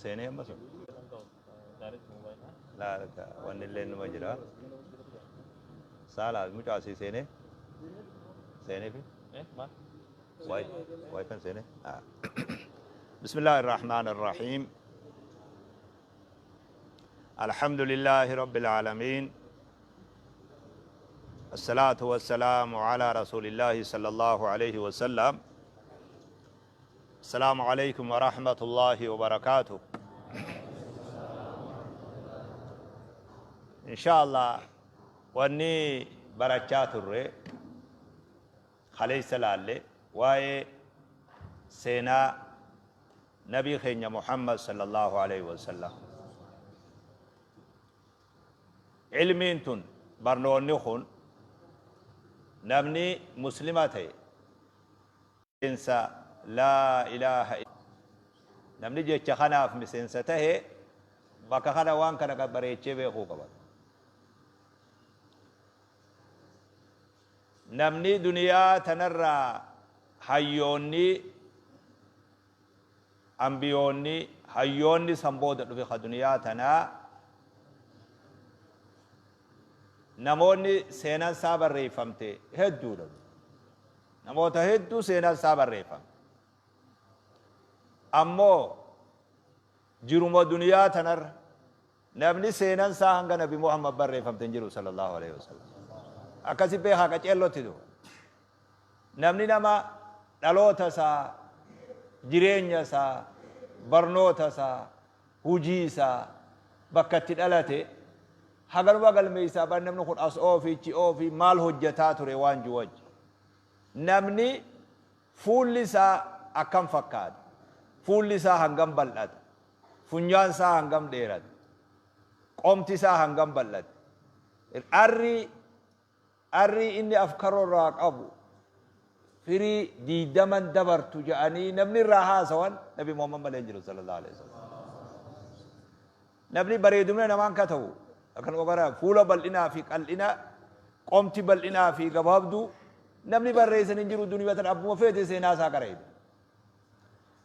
Seenee amma sun. Laa wanni illee numa jira. Saala mucaa asii seenee. Seenee fi. Waay waay kan seenee. بسم الله الرحمن الرحيم الحمد لله رب العالمين الصلاة والسلام على رسول الله صلى الله عليه وسلم السلام عليكم ورحمة الله وبركاته إن شاء الله wanni barachaa turre kaleessa laalle waa'ee seenaa nabii keenya Muhammad sallallahu alaihi wasallam. Ilmiin tun, barnoonni kun, namni muslima ta'e miseensa laa ilaaha, namni jecha kanaaf miseensa tahe bakka kana waan kana bareechee beekuu qaba. Namni duniyaa tanarraa hayyoonni, ambiyoonni, hayyoonni san booda dhufe ka duniyaa tanaa, namoonni seenaan isaa barreeffamte hedduudha. Namoota hedduu seenaan isaa barreeffamte. Ammoo jiruma duniyaa tanarra namni seenaan isaa hanga Nabi Muhammad barreeffamte hin jiru sallallahu alaihi wasallam. Akkasi beekaa qaceellotti du. Namni nama dhaloota isaa, jireenya isaa, barnoota isaa, hujii isaa, bakka itti dhalate haganuma galmeessaa bar namni kun as oofi ichi oofi maal hojjataa ture waan jiru wajji. Namni fuulli isaa akkam fakkaata? Fuulli isaa hangam bal'ata? Funyaan isaa hangam dheerata? Qomti isaa hangam bal'ate? Arrii inni afkaroo irraa qabu firii 20n dabartu jedhanii namni irraa haasawan Nabi Muhammad malee hin jiru sallallahu alaihi wasallam. Namni bareedumna namaan ka ta'u akkanuma bara fuula bal'inaa fi qal'ina, qomti bal'inaa fi gabaabduu namni barreessan hin jiru duniyaa tana, abbuma feete seenaa isaa qara'e.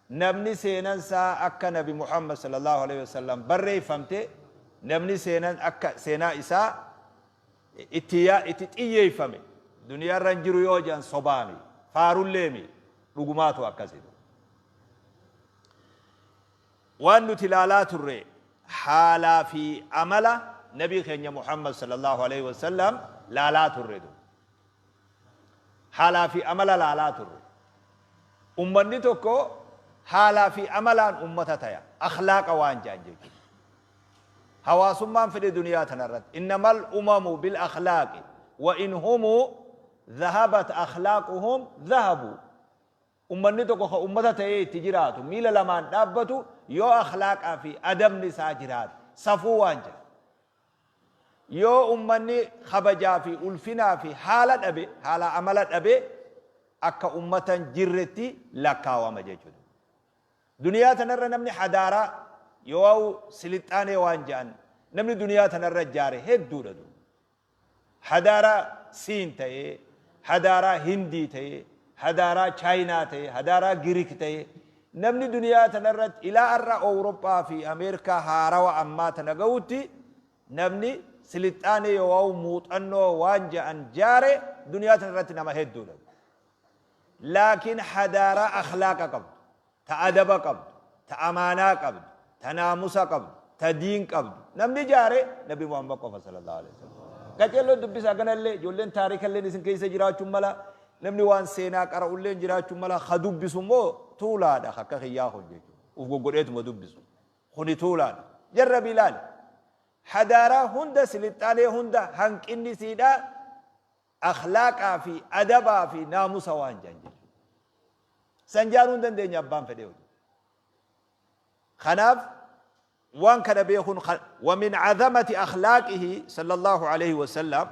Namni seenan isaa akka Nabi Muhammad sallallahu alaihi wasallam barreeffamte, namni seenan akka seenaa isaa itti yaa itti xiyyeeffame duniyaarra hin jiru yoo jedhan sobaami, faarulleemi, dhugumaatu akkasi. Waan nuti ilaalaa turre haalaa fi amala nabii keenya Muhammad sallallahu alaihi wasallam laalaa turre. Haalaa fi amala laalaa turre. Ummanni tokko haalaa fi amalaan ummata taya, akhlaaqa waan jedhan jechuudha. Hawaasummaan fedhe duniyaa tanarratti innamal umamu bil akhlaaqi wa in humu dhahabat akhlaaquhum dhahabu. Ummanni tokko ka ummata ta'ee itti jiraatu, miila lamaan dhaabbatu, yoo akhlaaqaa fi adabni isaa jiraate, safuu waan jedhan. Yoo ummanni kabajaa fi ulfinaa fi haala dhabe, haala amala dhabe, akka ummata hin jirretti lakkaawama jechuudha. Duniyaa tanarra namni hadaaraa yoo silixxaanee waan jedhan namni duniyaa tanarra jaare hedduudha. Hadaaraa Siin ta'ee, hadaaraa Hindii ta'ee, hadaaraa Chaayinaa ta'ee, hadaaraa Girik ta'ee, namni duniyaa tanarratti ilaa har'a Awurooppaa fi Ameerikaa haarawa ammaa tana gahutti namni silixxaanee yoo muuxannoo waan jedhan jaare duniyaa tanarratti nama hedduudha. Laakiin hadaaraa akhlaaqa qabdu, ta adaba qabdu, ta amaanaa qabdu, ta naamusa qabdu, ta diin qabdu namni jaare Nabi Muhammad qofa sallallahu alaihi wasallam. Qaceelloon dubbisaa kanallee ijoolleen taarikalleen isin keessa jiraachuun mala, namni waan seenaa qara'ulleen jiraachuun mala, ka dubbisu immoo tuulaadha akka kiyyaa kun jechuudha. Uf goggodheetuma dubbisu. Kuni tuulaadha. Jarrabi ilaali. Hadaaraa hunda, silixxaanee hunda hanqinni siidhaa akhlaaqaa fi adabaa fi naamusa waan jedhan jechuudha. San jaaruu hin dandeenya abbaan fedhee hojii. Kanaaf waan kana beekuun wa min azamati akhlaaqihi sallallahu alaihi wasallam,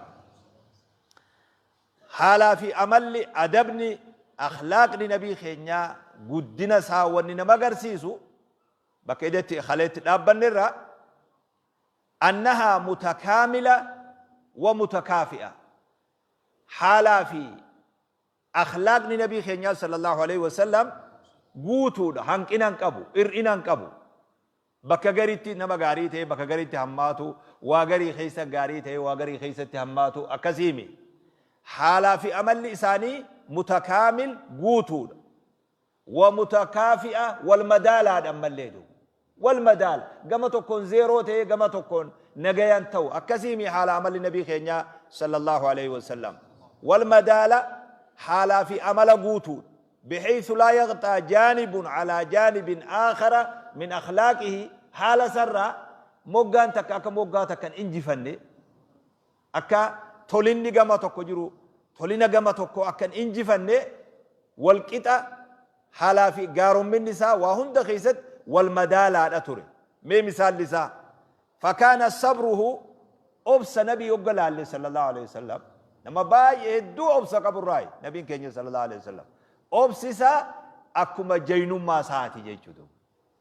haalaa fi amalli, adabni, akhlaaqni nabii keenyaa guddina isaa wanni nama agarsiisu bakka idetti kaleetti dhaabbanne irraa annahaa mutakaamila. Wa mutakaafi'a. Haalaa fi akhlaaqni nabii keenyaa sallallahu alaihi wasallam guutuudha, hanqina hin qabu, hir'ina hin qabu. Bakka garitti nama gaarii ta'e, bakka garitti hammaatu, waa garii keessa gaarii ta'e, waa garii keessatti hammaatu akkasiimi. Haalaa fi amalli isaanii mutakaamil, guutuudha. Wa mutakaafi'a, wal madaalaadha ammallee duuba. Wal madaala. Gama tokkoon zeeroo ta'ee gama tokkoon nagayan ta'u. Akkasiimi haala amalli nabii keenyaa sallallahu alaihi wasallam. Wal madaala, haalaa fi amala guutuudha. Bihaythu laa yaqxaa jaanibun alaa jaanibin aakhara min akhlaaqihi, haala isarraa moggaan takka akka moggaa takka hin injifanne, akka tolinni gama tokko jiru tolina gama tokko akka hin injifanne, wal qixa haalaa fi gaaromminni isaa waa hunda keessatti wal madaalaadha ture. Mee misaalli isaa, fakaana sabruhu, obsa nabii yogga laalle sallallahu alaihi wasallam, nama baay'ee hedduu obsa qaburraayi nabiin keenya sallallahu alaihi wasallam. Obsi isaa akkuma jaynummaa isaati jechuudha.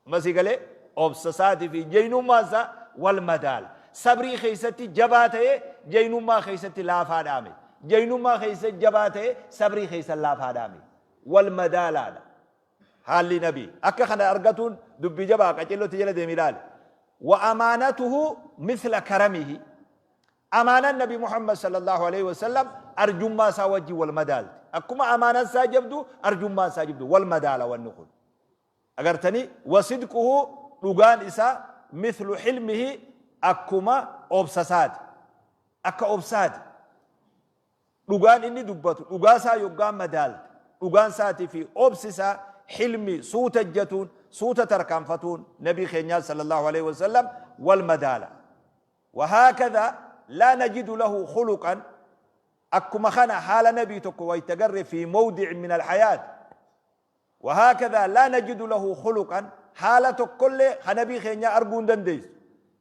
Amma sii galee, obsa isaatii fi jaynummaan isaa wal madaala. Sabrii keessatti jabaa ta'ee jaynummaa keessatti laafaa dhaame. Jaynummaa keessatti jabaa ta'ee sabrii keessa laafaa dhaame. Wal madaalaadha. Haalli nabii. Akka kana argatuun dubbii jabaa, qacellotti jala deemi ilaali. Wa amaanatuhu mithla karamihi. Amaanaan Nabi Muhammad sallallahu alaihi wasallam arjummaa isaa wajjin wal madaalti. Akkuma amaanaan isaa jabdu arjummaan isaa jabdu, wal madaala wanni kun. Agartanii, wa sidquhu, dhugaan isaa, mithlu hilmihi, akkuma obsa isaati. Akka obsaati. Dhugaan inni dubbatu, dhugaa isaa yoggaa madaalte, dhugaan isaatii fi obsi isaa, hilmi, suuta ejjatuun, suuta tarkaanfatuun nabii keenyaa sallallahu alaihi wasallam wal madaala. Wahaakadha laa najidu lahu khuluqan, akkuma kana haala nabii tokko wayta garre fi mawdi'in min alhayaat. Wahaakadhaa laa najidu lahu khuluqan, haala tokkollee ka nabii keenyaa arguu hin dandeessu.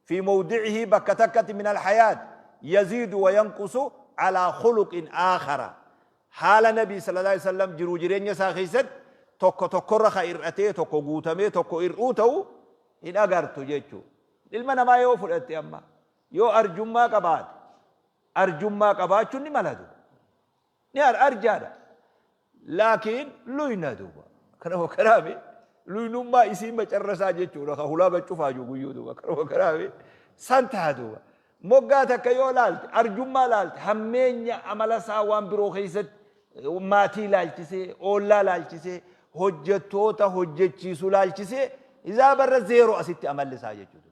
Fii mawdicihii, bakka takkatti, min alhayaat yaziidu wa yanqusu alaa khuluqin aakhara. Haala nabii sallallahu alaihi wasallam jiruu jireenya isaa keessatti tokko tokkorra ka hir'atee, tokko guutamee, tokko hir'uu ta'u hin agartu jechuudha. Ilma namaa yoo fudhatte amma yoo arjummaa qabaate, arjummaa qabaachuun ni mala duuba. Ni arjaadha. Laakiin luyna duuba. Kanuma kanaami luynummaa isii macarrasaa jechuudha. Ka hulaa gad cufaa jiru guyyuu duuba. Kanuma kanaami san ta'a duuba. Moggaa takka yoo laalte, arjummaa laalte, hammeenya amala isaa waan biroo keessatti maatii laalchisee, oollaa laalchisee, hojjettoota hojjechiisu laalchisee, isaa barra zeeroo asitti amalli isaa jechuudha.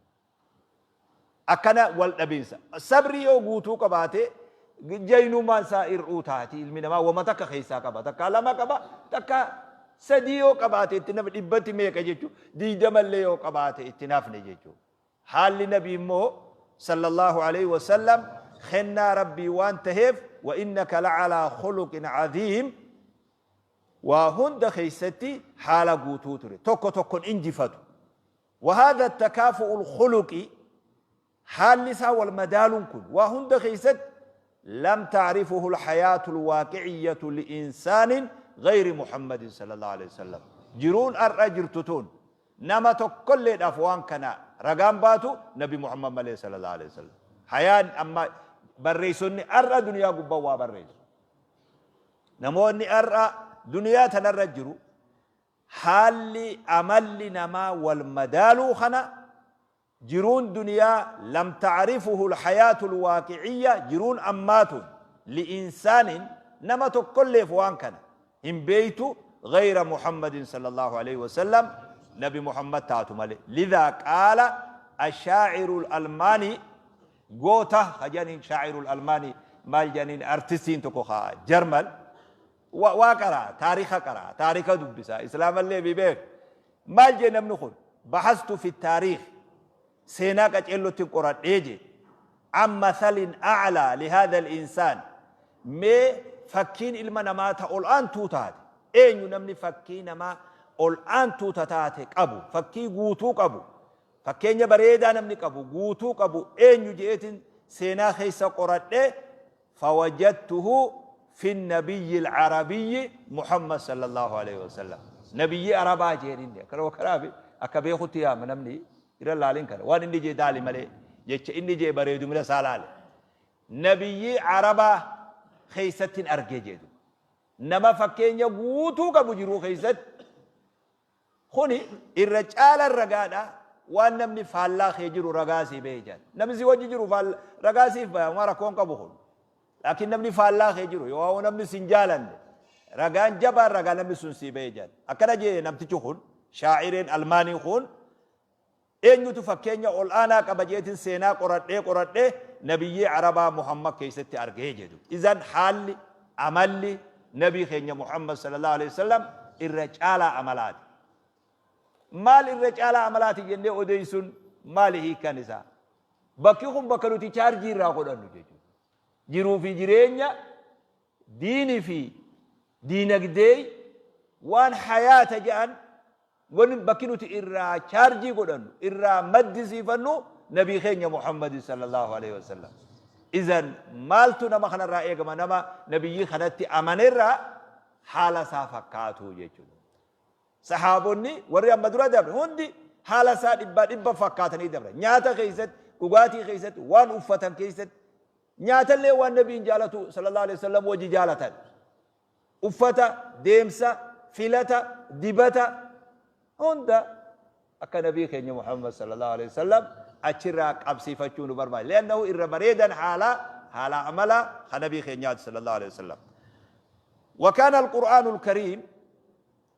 Akkana wal dhabiinsa. Sabrii yoo guutuu qabaate jaynummaan isaa hir'uu taati. Ilmi namaa wama takka keessaa qaba. Takkaa lama qaba, takka sadii yoo qabaate itti nafne, dhibbatti meeqa jechuudha. Digdamallee yoo qabaate itti nafne jechuudha. Haalli nabii immoo sallallahu alaihi wasallam kennaa rabbii waan taheef, wa innaka la'alaa khuluqin cadiim, waa hunda keessatti haala guutuu ture. Tokko tokkon injifatu. Wahaadha takaafu'ul khuluqi, haalli isaa wal madaaluun kun waa hunda keessatti, lam ta'rifuhu al-hayaatul waaqi'iyyatu li'insaanin ghayri Muhammadin sallallahu alaihi wasallam. Jiruun har'a jirtu tun nama tokkolleedhaaf waan kana ragaan baatu Nabi Muhammad malee sallallahu alaihi wasallam. Hayaan amma barreessonni har'a duniyaa gubbaa waa barreessu. Namoonni har'a duniyaa tanarra jiru Haalli amalli namaa wal madaaluu kana jiruun duniyaa, lam ta'rifuhu al-hayaatu al-waaqiciyya, jiruun ammaa tun, li'insaanin, nama tokkolleef waan kana hin beeytu, ghayra Muhammadin sallallahu aleyhi wa sallam, nabi Muhammad taatu malee. Lidhaa qaala ash-shaa'iru al-almaanii, goota ka jedhaniin shaa'iru al-almaanii maal jedhaniin, artistiin tokko ka Jarman Wa waa qara'a, taarika qara'a, taarika dubbisa, islaamallee bi beeka. Maal jee namni kun? Bahastu fi taariikh, seenaa qaceellotti qoradhee jee. An mathalin a'laa li haadha al-insaan. Mee fakkiin ilma namaa ta ol aantuu taate. Eenyu namni fakkii namaa ol aantuu ta taate qabu, fakkii guutuu qabu, fakkeenya bareedaa namni qabu, guutuu qabu eenyu jeetiin seenaa keessa qoradhee, fawajadtuhu fi nabiyyi al-arabiyyi Muhammad sallallahu alaihi wasallam. Nabiyyi Arabaa jeen inni akkana kanaafi akka beekutti yaama namni irra laalin kana waan inni jee daali malee, jecha inni jee bareedumina isaa laale. Nabiyyii Arabaa keeysattin arge jee duba. Nama fakkeenya guutuu qabu jiruu keeysatti. Kuni irra caalaan ragaadha waan namni faallaa kee jiru ragaa sii bahe jedhan. Namni si wajji jiru ragaa siif baya homaa rakkoo hin qabu kun. Laakiin namni faallaa kee jiru yoo namni sin jaalanne ragaan jabaan ragaa namni sun sii bahe jedhan. Akkana jee namtichi kun shaa'ireen Almaanii kun Eenyutu fakkeenya ol'aanaa qaba jeetin seenaa qoradhee qoradhee nabiyyii Arabaa Muhammad keessatti argee jedhu. Izan haalli, amalli nabii keenya Muhammad sallallahu alaihi wasallam irra caalaa amalaati. Maal irra caalaa amalaati jennee odeessuun maali hiikkaan isaa? Bakki kun bakka nuti chaarjii irraa godhannu jechuudha. Jiruu fi jireenya diinii fi diinagdee waan hayaata jedhan Wanni bakki nuti irraa chaarjii godhannu, irraa maddisiifannu Nabii keenya Muhammadi sallallahu aleyhi wa sallam. Izan maaltu nama kanarraa eegama? Nama Nabiyyii kanatti amanerraa haala isaa fakkaatuu jechuudha. Sahaabonni warri amma dura dabre hundi haala isaa dhibbaa dhibba fakkaatanii dabre. Nyaata keessatti, dhugaatii keessatti, waan uffatan keessatti, nyaatallee waan Nabiin jaalatu sallallahu aleyhi wa sallam wajji jaalatan. Uffata, deemsa, filata, dibata hunda akka Nabii keenya Muhammad sallallahu alaihi wasallam achirraa qabsiifachuu nu barbaachisa. Li'annahu irra bareedan haalaa, haalaa amalaa ka Nabii keenyaati sallallahu alaihi wasallam. Wa kaana al-Qur'aanu al-Kariim,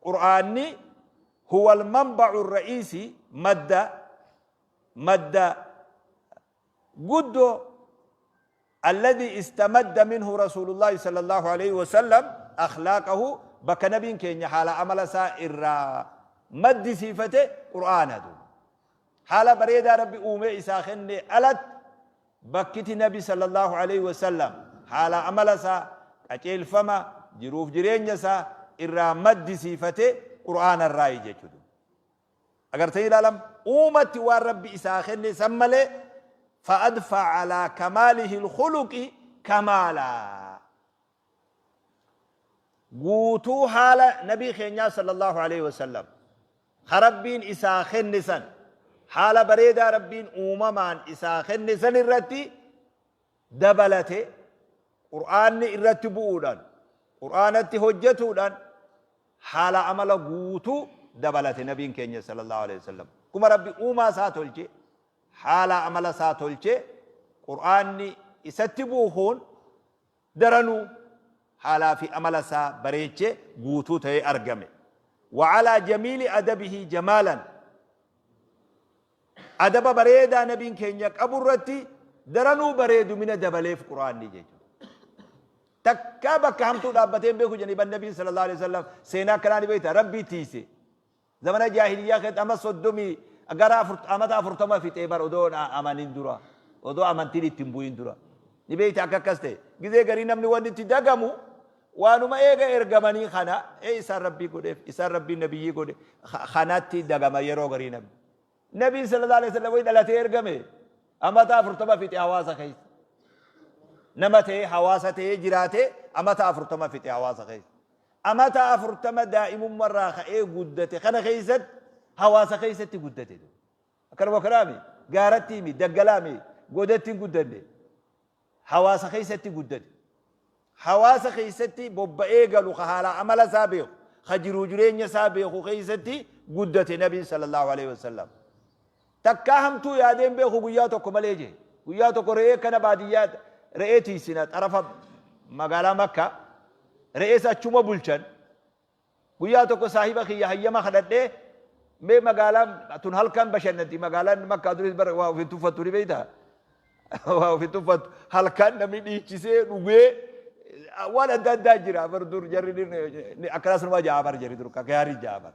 Qur'aanni huwa al-manba'u ar-ra'iisi, madda guddoo alladhii istamadda minhu rasuulullaahi sallallaahu aleyhi wasallam akhlaaqahu bakka nabiin keenya haala amala isaa irraa maddisiifate qur'aana duuba haala bareedaa rabbi uumee isaa kenne alatti bakkiti nabi sallallaahu aleyhi wasallam haala amala isaa qaceelfama jiruuf jireenya isaa irraa maddisiifate qur'aana irraayi jechuudha. Agartanii ilaalam uumatti waan Rabbi isaa kenne san malee fa'adfa alaa kamaalihi lkhuluqi kamaalaa guutuu haala nabii keenyaa sallallahu alaihi wasallam ka Rabbiin isaa kenne san haala bareedaa Rabbiin uumamaan isaa kenne san irratti dabalate Qur'aanni irratti bu'uudhaan Qur'aanatti hojjetuudhaan haala amala guutuu dabalate nabiin keenya sallallahu alaihi wasallam. Kuma Rabbi uumaa isaa tolche haala amala isaa tolche Qur'aanni isatti bu'uun daranuu haalaa fi amala isaa bareeche guutuu ta'ee argame. Wa'alaa jamiili adabihi jamaalan Adaba bareedaa nabiin keenya qabu irratti daranuu bareedumina dabaleef Qur'aanni jechuudha. Takkaa bakka hamtuu dhaabbatee hin beeku jedhanii ban nabiin sallallahu alaihi wasallam seenaa akkanaa ni beekta rabbii tiise. Zamana jaahiliyyaa keessatti amma soddomii gara amata 40 fixee bar odoo amanin dura odoo amantiin itti hin bu'in dura. Ni beekta akka akkas ta'e. Gizee garii namni wanni itti dagamu waanuma eega ergamanii kana isaan rabbii godheef isaan rabbii nabiyyii godhe kanatti dagama yeroo garii namni. Nabiin sallallahu alaihi wasallam wayi dhalatee ergame amata 40 fixe hawaasa keessa. Nama ta'ee hawaasa ta'ee jiraatee amata 40 fixe hawaasa keessa. Amata 40 daa'imummarraa ka'ee guddate kana keessatti hawaasa keessatti guddate. Akkanuma kanaami gaaratti mi daggalaami godatti hin guddanne. Hawaasa keessatti guddate. Hawaasa keessatti bobba'ee galu ka haala amala isaa beeku, ka jiruu jireenya isaa beeku keessatti guddate Nabiin sallallahu alaihi wasallam. Takkaa hamtuu yaadee hin beeku guyyaa tokko malee jee. Guyyaa tokko re'ee kana baadiyyaa re'ee tiisina xarafa magaalaa Makkaa re'ees achuma bulchan. Guyyaa tokko saahiba kiyya hayyama kadhadhee mee magaalaan tun halkan bashannanti magaalaan Makkaa duris bara waa ofin tuffattu ni beektaa? Waa ofin tuffattu halkan namni dhiichisee dhugee waan adda addaa jira bar dur jarri akkanas numa ja'a bar jarri dur gaarii ja'a bar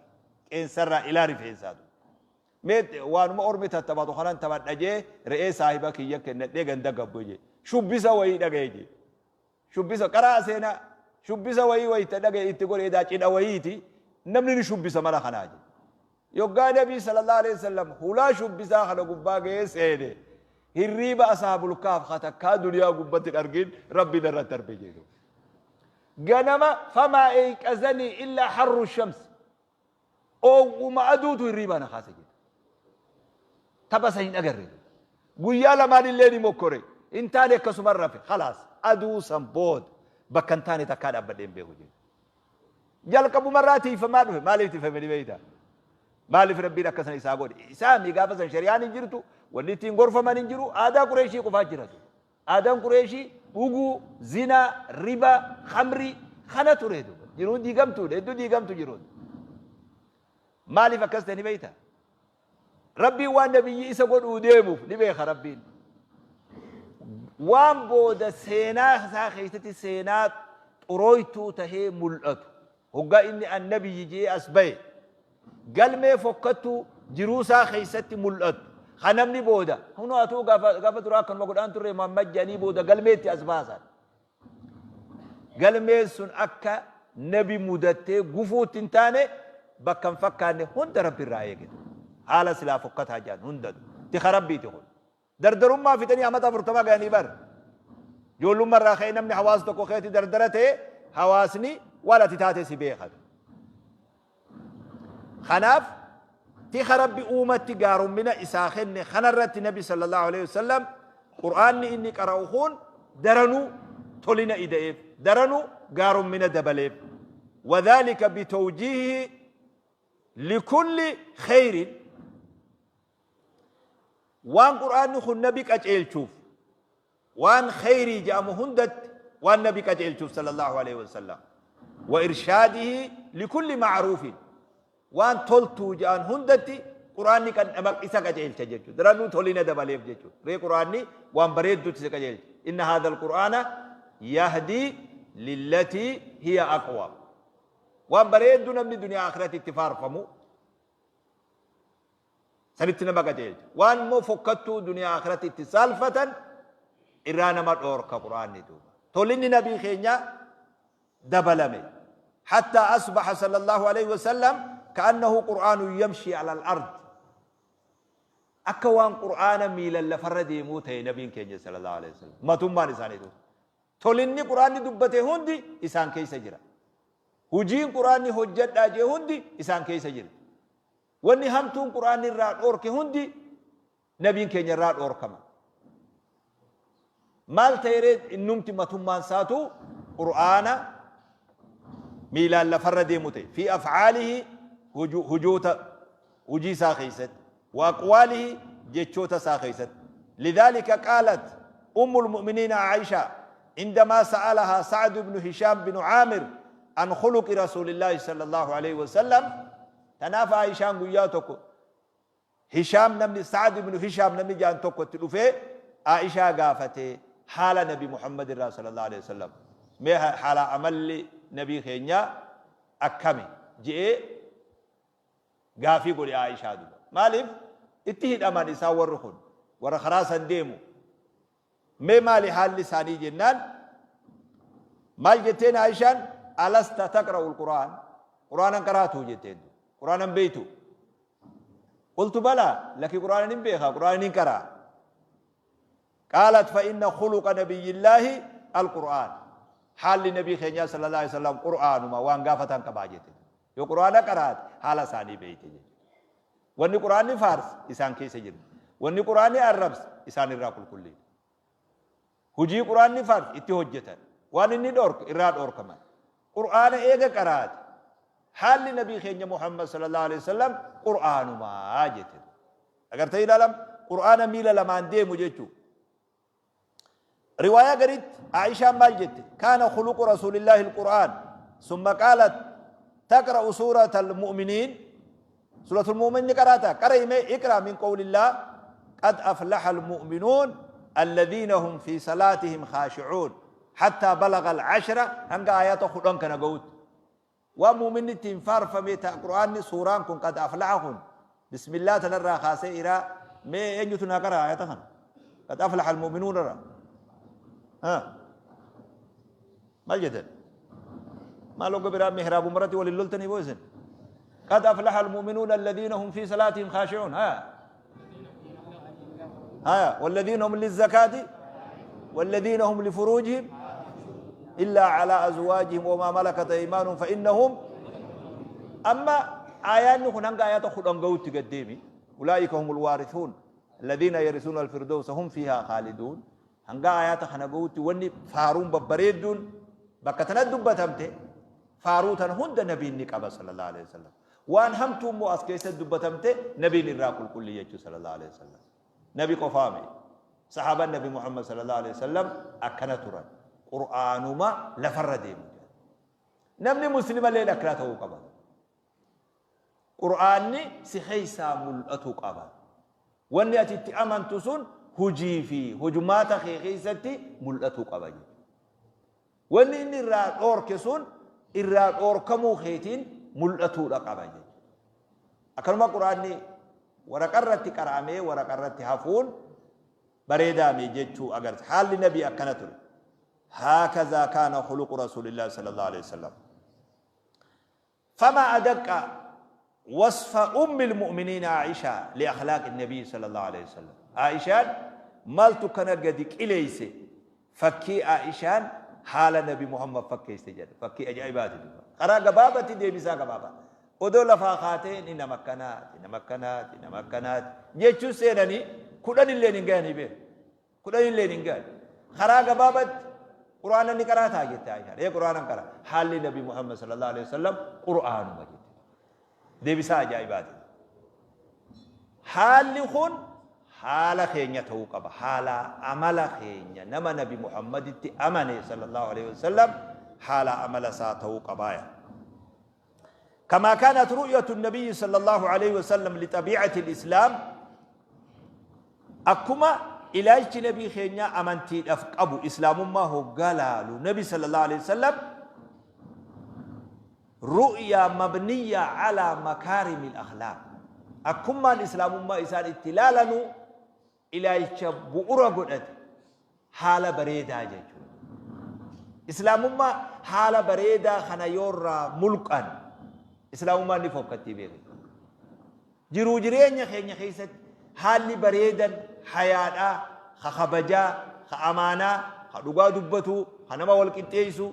qeensarraa ilaa rifeensaatu. Mee waanuma ormi tattaphatu kanan taphadha jee re'ee saahiba kiyya kennadhee ganda gabbu jee shubbisa wayii dhaga'e jee. Shubbisa, qara'aa seenaa, shubbisa wayii wayta dhagaye itti godhe edaa cidha wayiiti, namni ni shubbisa mana kanaa jedhe. Yoggaa Nabii sallallahu alaihi wasallam hulaa shubbisaa kana gubbaa gahee seene, hirriiba ashaabul kahf ka takkaa duniyaa gubbatti hin argin Rabbi narra darbe jedhe. Ganama famaa eyqazanii illaa harru shams. Oowwuma aduutu hirriibaa na kaase jedhe. Tapha san hin agarre. Guyyaa lamaan illee ni mokkore. Hin taane akkasuman rafe. Khalaas aduu san booda bakka hin taane takkaa dhaabbadhee hin beeku jechuudha. Jalqabumarraa tiiyfamaa dhufe. Maaliif tiiyfame ni beektaa? Maaliif Rabbiin akka san isaa godhe? Isaami gaafa san shari'aan hin jirtu, wanni ittiin gorfaman hin jiru, aadaa Qureeshii qofaa jira ture. Aadaan Qureeshii dhuguu, zinaa, ribaa, khamrii kana ture duuba. Jiruun diigamtuudha, hedduu diigamtu jiruun. Maaliif akkas ta'e ni beektaa? Rabbiin waan nabiyyi isa godhuu deemuuf ni beeka Rabbiin. Waan booda seenaa isaa keessatti seenaa xurooytuu tahee mul'atu. Hoggaa inni an nabiyyi je'ee as baye galmee fokkattuu jiruu isaa keessatti mul'attu ka namni booda hunoo atuu gaafa gaafa duraa akkanuma godhaan turre Muhammad jedhanii booda galmee itti as baasan. Galmeen sun akka nabi mudattee gufuutti hin taane bakka hin fakkaanne hunda Rabbi irraa eege. Haala silaa fokkataa jedhan hundatu. Tika Rabbiiti kun. Dardarummaa fixanii amata 40 gahanii bar. Ijoollummaa irraa ka'ee namni hawaasa tokko keessatti dardara ta'e hawaasni waan ati taate si beeka. Kanaaf tika Rabbi uumatti gaarummina isaa kenne kanarratti Nabi sallallahu alaihi wasallam Qur'aanni inni qara'u kun daranuu tolina ida'eef, daranuu gaarummina dabaleef. Wadhaalika bitawjiihihi likulli kheyrin Waan Qur'aanni kun nabi qaceelchuuf, waan kheyrii je'amu hundatti waan nabi qaceelchuuf sallallahu aleyhi wasallam. Wa irshaadihi likulli ma'ruufin. Waan toltuu je'an hundatti Qur'aanni kan nama isa qaceelcha jechuudha. Daranuu tolina dabaleef jechuudha. Ree Qur'aanni waan bareeddutti isa qajeelcha. Inna haadha al-Qur'aana yahdii lillatii hiya aqwam. Waan bareedduu namni duniyaa akhiratti itti faarfamu Sanitti nama qajeelcha. Waan immoo fokkattuu duniyaa akhiratti itti saalfatan irraa nama dhoorka Qur'aanni duuba. Tolinni nabii keenyaa dabalame. Hatta asbaha sallallahu alayhi wasallam ka'annahu Qur'aanu yamshi ala al-ard. Akka waan Qur'aana miilan lafarra deemuu ta'e nabiin keenya sallallahu alayhi wasallam. Matummaan isaaniitu. Tolinni Qur'aanni dubbate hundi isaan keessa jira. Hujiin Qur'aanni hojjadhaa jee hundi isaan keessa jirti. Wanni hamtuun Qur'aanni irraa dhoorke hundi Nabiin keenya irraa dhoorkama. Maal ta'e ree innumti matummaan isaatu Qur'aana miilaan lafarra deemu ta'e. Fi af'aalihi hujoota hujii isaa keessatti wa aqwaalihi jechoota isaa keessatti. Lidhaalika qaalat ummul mu'miniina Aisha عندما سألها سعد بن هشام بن عامر عن خلق رسول الله صلى الله عليه وسلم Tanaaf Aa'ishaan guyyaa tokko Hishaam namni Sa'ad ibn Hishaam namni jedhan tokko itti dhufee Aa'ishaa gaafate haala Nabi Muhammad irraa sallallahu alaihi wasallam mee haala amalli nabii keenyaa akkami je'ee gaafii godhe Aa'ishaa duba. Maaliif itti hidhaman isaan warri kun warra karaa san deemu Mee maali haalli isaanii jennaan maal jetteen Aishaan alasta taqra'ul Qur'aan Qur'aanan qaraatuu jetteen Qur'aanan beeytu qultu balaa laki Qur'aanan hin beeka Qur'aanan hin qaraa qaalat fa inna khuluqa nabiyyillaahi alqur'aan haalli nabii keenyaa sallallahu alaihi wasallam Qur'aanuma waan gaafatan qabaa jette yoo Qur'aana qaraate haala isaanii beeyte jette Wanni Qur'aanni faarse isaan keessa jirti. Wanni Qur'aanni arrabse isaan irraa qulqulliidha. Hujii Qur'aanni faarse itti hojjetan. Waan inni dhoorke irraa dhoorkaman. Qur'aana eega qaraate haalli nabii keenya Muhammad sallallahu alaihi wasallam Qur'aanumaa jette. Agartee ilaalam Qur'aana miila lamaan deemu jechuu. Riwaayaa garitti Aishaan maal jette? Kaana khuluqu Rasuulillaahi al-Qur'aan. Summa qaalat taqra'u suurata al-mu'miniin. Suuratul mu'min ni qaraata. Qara'i mee iqra min qawlillah qad aflaha al-mu'minuun alladhiina hum fi salaatihim khaashi'uun. Hattaa balaga al-ashra hanga aayaata 10 kana ga'utti. Waan mu'minni ittiin faarfame ta Qur'aanni suuraan kun qad aflaha kun bismillah tanarraa kaasee iraa mee eenyutu naa qara'a ayata kana qad aflaha almu'minuun irraa ha maal jettan maal hogga biraa mihraabu maratti waliin loltanii boo isin qad aflaha almu'minuun alladhiina hum fi salaatihim khaashi'uun ha haya walladhiina hum lizzakaati والذين هم لفروجهم إلا على أزواجهم وما ملكت أيمانهم فإنهم أما آيان كن هنگا آيات خدان غوت قديمي أولئك هم الوارثون الذين يرثون الفردوس هم فيها خالدون. Hanga aayaata kana gahutti wanni faaruun babbareedduun bakka tanatti dubbatamte, faaruu tana hunda nabiin ni qaba sallallahu alaihi wasallam. Waan hamtuu immoo as keessatti dubbatamte nabiin irraa qulqulli jechuu sallallahu alaihi wasallam. Nabi qofaami. Sahaabaan Nabi Muhammad sallallahu alaihi wasallam akkana turan. Qur'aanuma lafarra deemu. Namni muslima illee akkana ta'uu qaba. Qur'aanni si keessaa mul'atuu qaba. Wanni ati itti amantu sun hujii fi hojumaata kee keessatti mul'atuu qaba jechuudha. Wanni inni irraa dhoorke sun irraa dhoorkamuu keetiin mul'atuudha qaba jechuudha. Akkanuma Qur'aanni waraqa irratti qara'amee waraqa irratti hafuun bareedaame jechuu agarsiisa. Haalli nabii akkana ture. Haakazaa kaana khuluqu rasuulillaahi sallallahu alaihi wasallam. Famaa adaqqa wasfa ummil mu'miniina Aa'ishaa li akhlaaqi nabii sallallahu alaihi wasallam. Aa'ishaan maaltu kana gadi qileeyse fakkii Aa'ishaan haala nabi Muhammad fakkeesse jedha. Fakkii ajaa'ibaati duuba. Karaa gabaabatti deebisaa gabaabaa. Odoo lafaa kaatee inni nama akkanaati, nama akkanaati, nama akkanaati jechuun seenanii 10 illeen hin gahanii beeku. 10 illeen hin gahan. Karaa gabaabatti Qur'aana ni qaraataa jette Aishaan. Ee Qur'aana qara. Haalli Nabi Muhammad sallallahu alaihi wasallam Qur'aanuma jette. Deebisaa ajaa'ibaati. Haalli kun haala keenya ta'uu qaba. Haala amala keenya nama Nabi Muhammaditti amane sallallahu alaihi wasallam haala amala isaa ta'uu qabaaya. Kamaa kaanat ru'yatu nabiyyi sallallahu alaihi wasallam li xabiicati islaam, akkuma ilaalchi nabii keenyaa amantiidhaaf qabu, islaamummaa hoggaa laalu nabi sallallahu alaihi wasallam, ru'yaa mabniyya alaa makaarimil akhlaaq, akkummaan islaamummaa isaan itti laalanu ilaalcha bu'ura godhate, haala bareedaa jechuudha. Islaamummaa haala bareedaa kana yoo irraa mulqan islaamummaan ni fokkattii beeku. Jiruu jireenya keenya keessatti haalli bareedan hayaadhaa, ka kabajaa, ka amaanaa, ka dhugaa dubbatuu, ka nama wal qixxeessuu,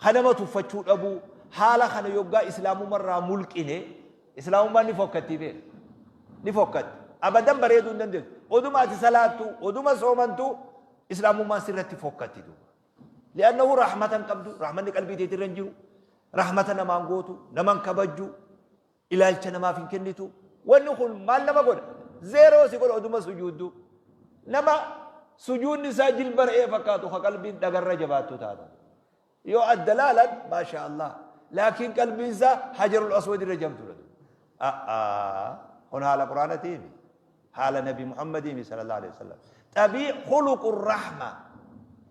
ka nama tuffachuu dhabuu, haala kana yoggaa islaamummarraa mulqine islaamummaan ni fokkattii beeka. Ni fokkatti. Abadan bareeduu hin dandeessu. Oduma ati salaattu, oduma soomantu islaamummaan sirratti fokkatti duuba. Li'annahu rahmata hin qabdu, rahmanni qalbii teetirra hin jiru, rahmata namaan gootu, naman kabajju, ilaalcha namaaf hin kennitu. Wanni kun maal nama godha? Zeeroo si godha oduma sujuuddu. Nama sujuudni isaa jilba re'ee fakkaatu ka qalbiin dhagarra jabaattu taata. Yoo adda laalan maasha Allah. Laakiin qalbiin isaa hajarul aswad irra jamtuudha. A'aa kun haala quraanatiimi. Haala nabi Muhammadiimi sallallahu alaihi wasallam. Xabii khuluqur rahma.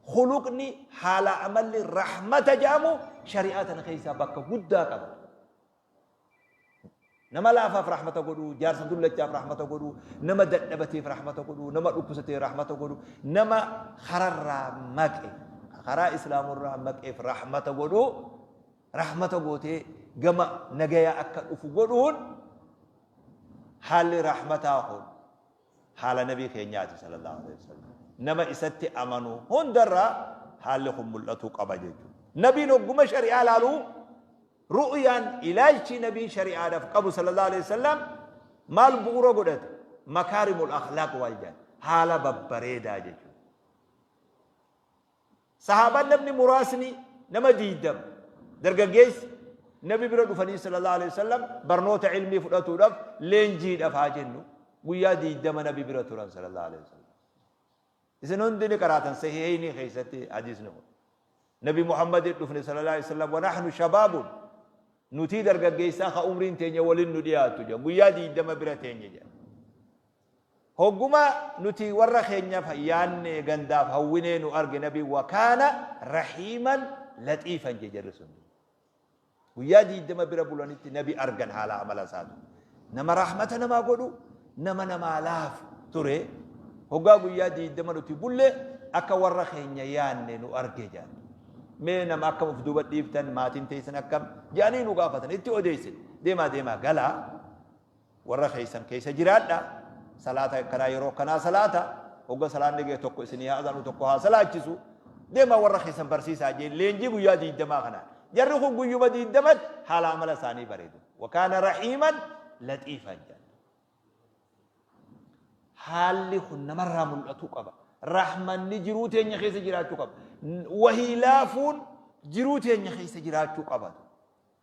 Khuluqni haala amalli rahmata jedhamu shari'aa tana keessaa bakka guddaa qaba. Nama laafaaf rahmata godhuu, jaarsa dullachaaf rahmata godhuu, nama dadhabateef rahmata godhuu, nama dhukkubsateef rahmata godhuu, nama kararraa maqe, karaa islaamurraa maqeef rahmata godhuu, rahmata gootee gama nagayaa akka dhufu godhuun haalli rahmataa kun haala nabii keenyaati sallallahu alaihi wasallam. Nama isatti amanu hundarraa haalli kun mul'atuu qaba jechuudha. Nabiin hogguma shari'aa laaluu Ru'yaan, ilaalchi Nabiin shari'aadhaaf qabu sallallahu aleyhi wasallam maal bu'ura godhate? Makaarimul akhlaaq waan jedhan, haala babbareedaa jechuudha. Sahaabaan namni muraasni nama 20 dargaggeessi Nabi bira dhufanii sallallahu aleyhi wasallam barnoota ilmii fudhatuudhaaf, leenjiidhaaf haa jennu, guyyaa 20 Nabi bira turan sallallahu aleyhi wasallam. Isin hundi ni qaraatan sahihaynii keessatti hadiisni kun. Nabi Muhammadin dhufne sallallahu alaihi wasallam wa nahnu shabaabun, nutii dargaggeessaa ka umriin teenya walin nu dhiyaattu jedhan, guyyaa 20 bira teenye jedhan. Hogguma nuti warra keenyaaf yaanne, gandaaf hawwinee nu arge nabi, wa kaana rahiiman laxiifan je jarri sun. Guyyaa 20 bira bulanitti nabi argan haala amala isaatu. Nama rahmata namaa godhu, nama namaa laafu ture. Hoggaa guyyaa 20 nuti bulle akka warra keenya yaanne nu arge jedhan. Mee nama akkam of duuba dhiiftan, maatiin teessan akkam jedhanii nu gaafatan, itti odeessin. Deemaa deemaa galaa, warra keessan keessa jiraadha. Salaata akkanaa yeroo akkanaa salaata. Hogga salaanni ga'e tokko isinii haa azanu, tokko haa salaachisu. Deemaa warra keessan barsiisaa jeen leenjii guyyaa 20 kanaan. Jarri kun guyyuma 20tti haala amala isaanii bareedu. Wakaana rahiiman laxiifan jedhan. Haalli kun namarraa mul'atuu qaba. Rahmanni jiruu teenya keessa jiraachuu qaba. Wahii laafuun jiruu teenya keessa jiraachuu qaba.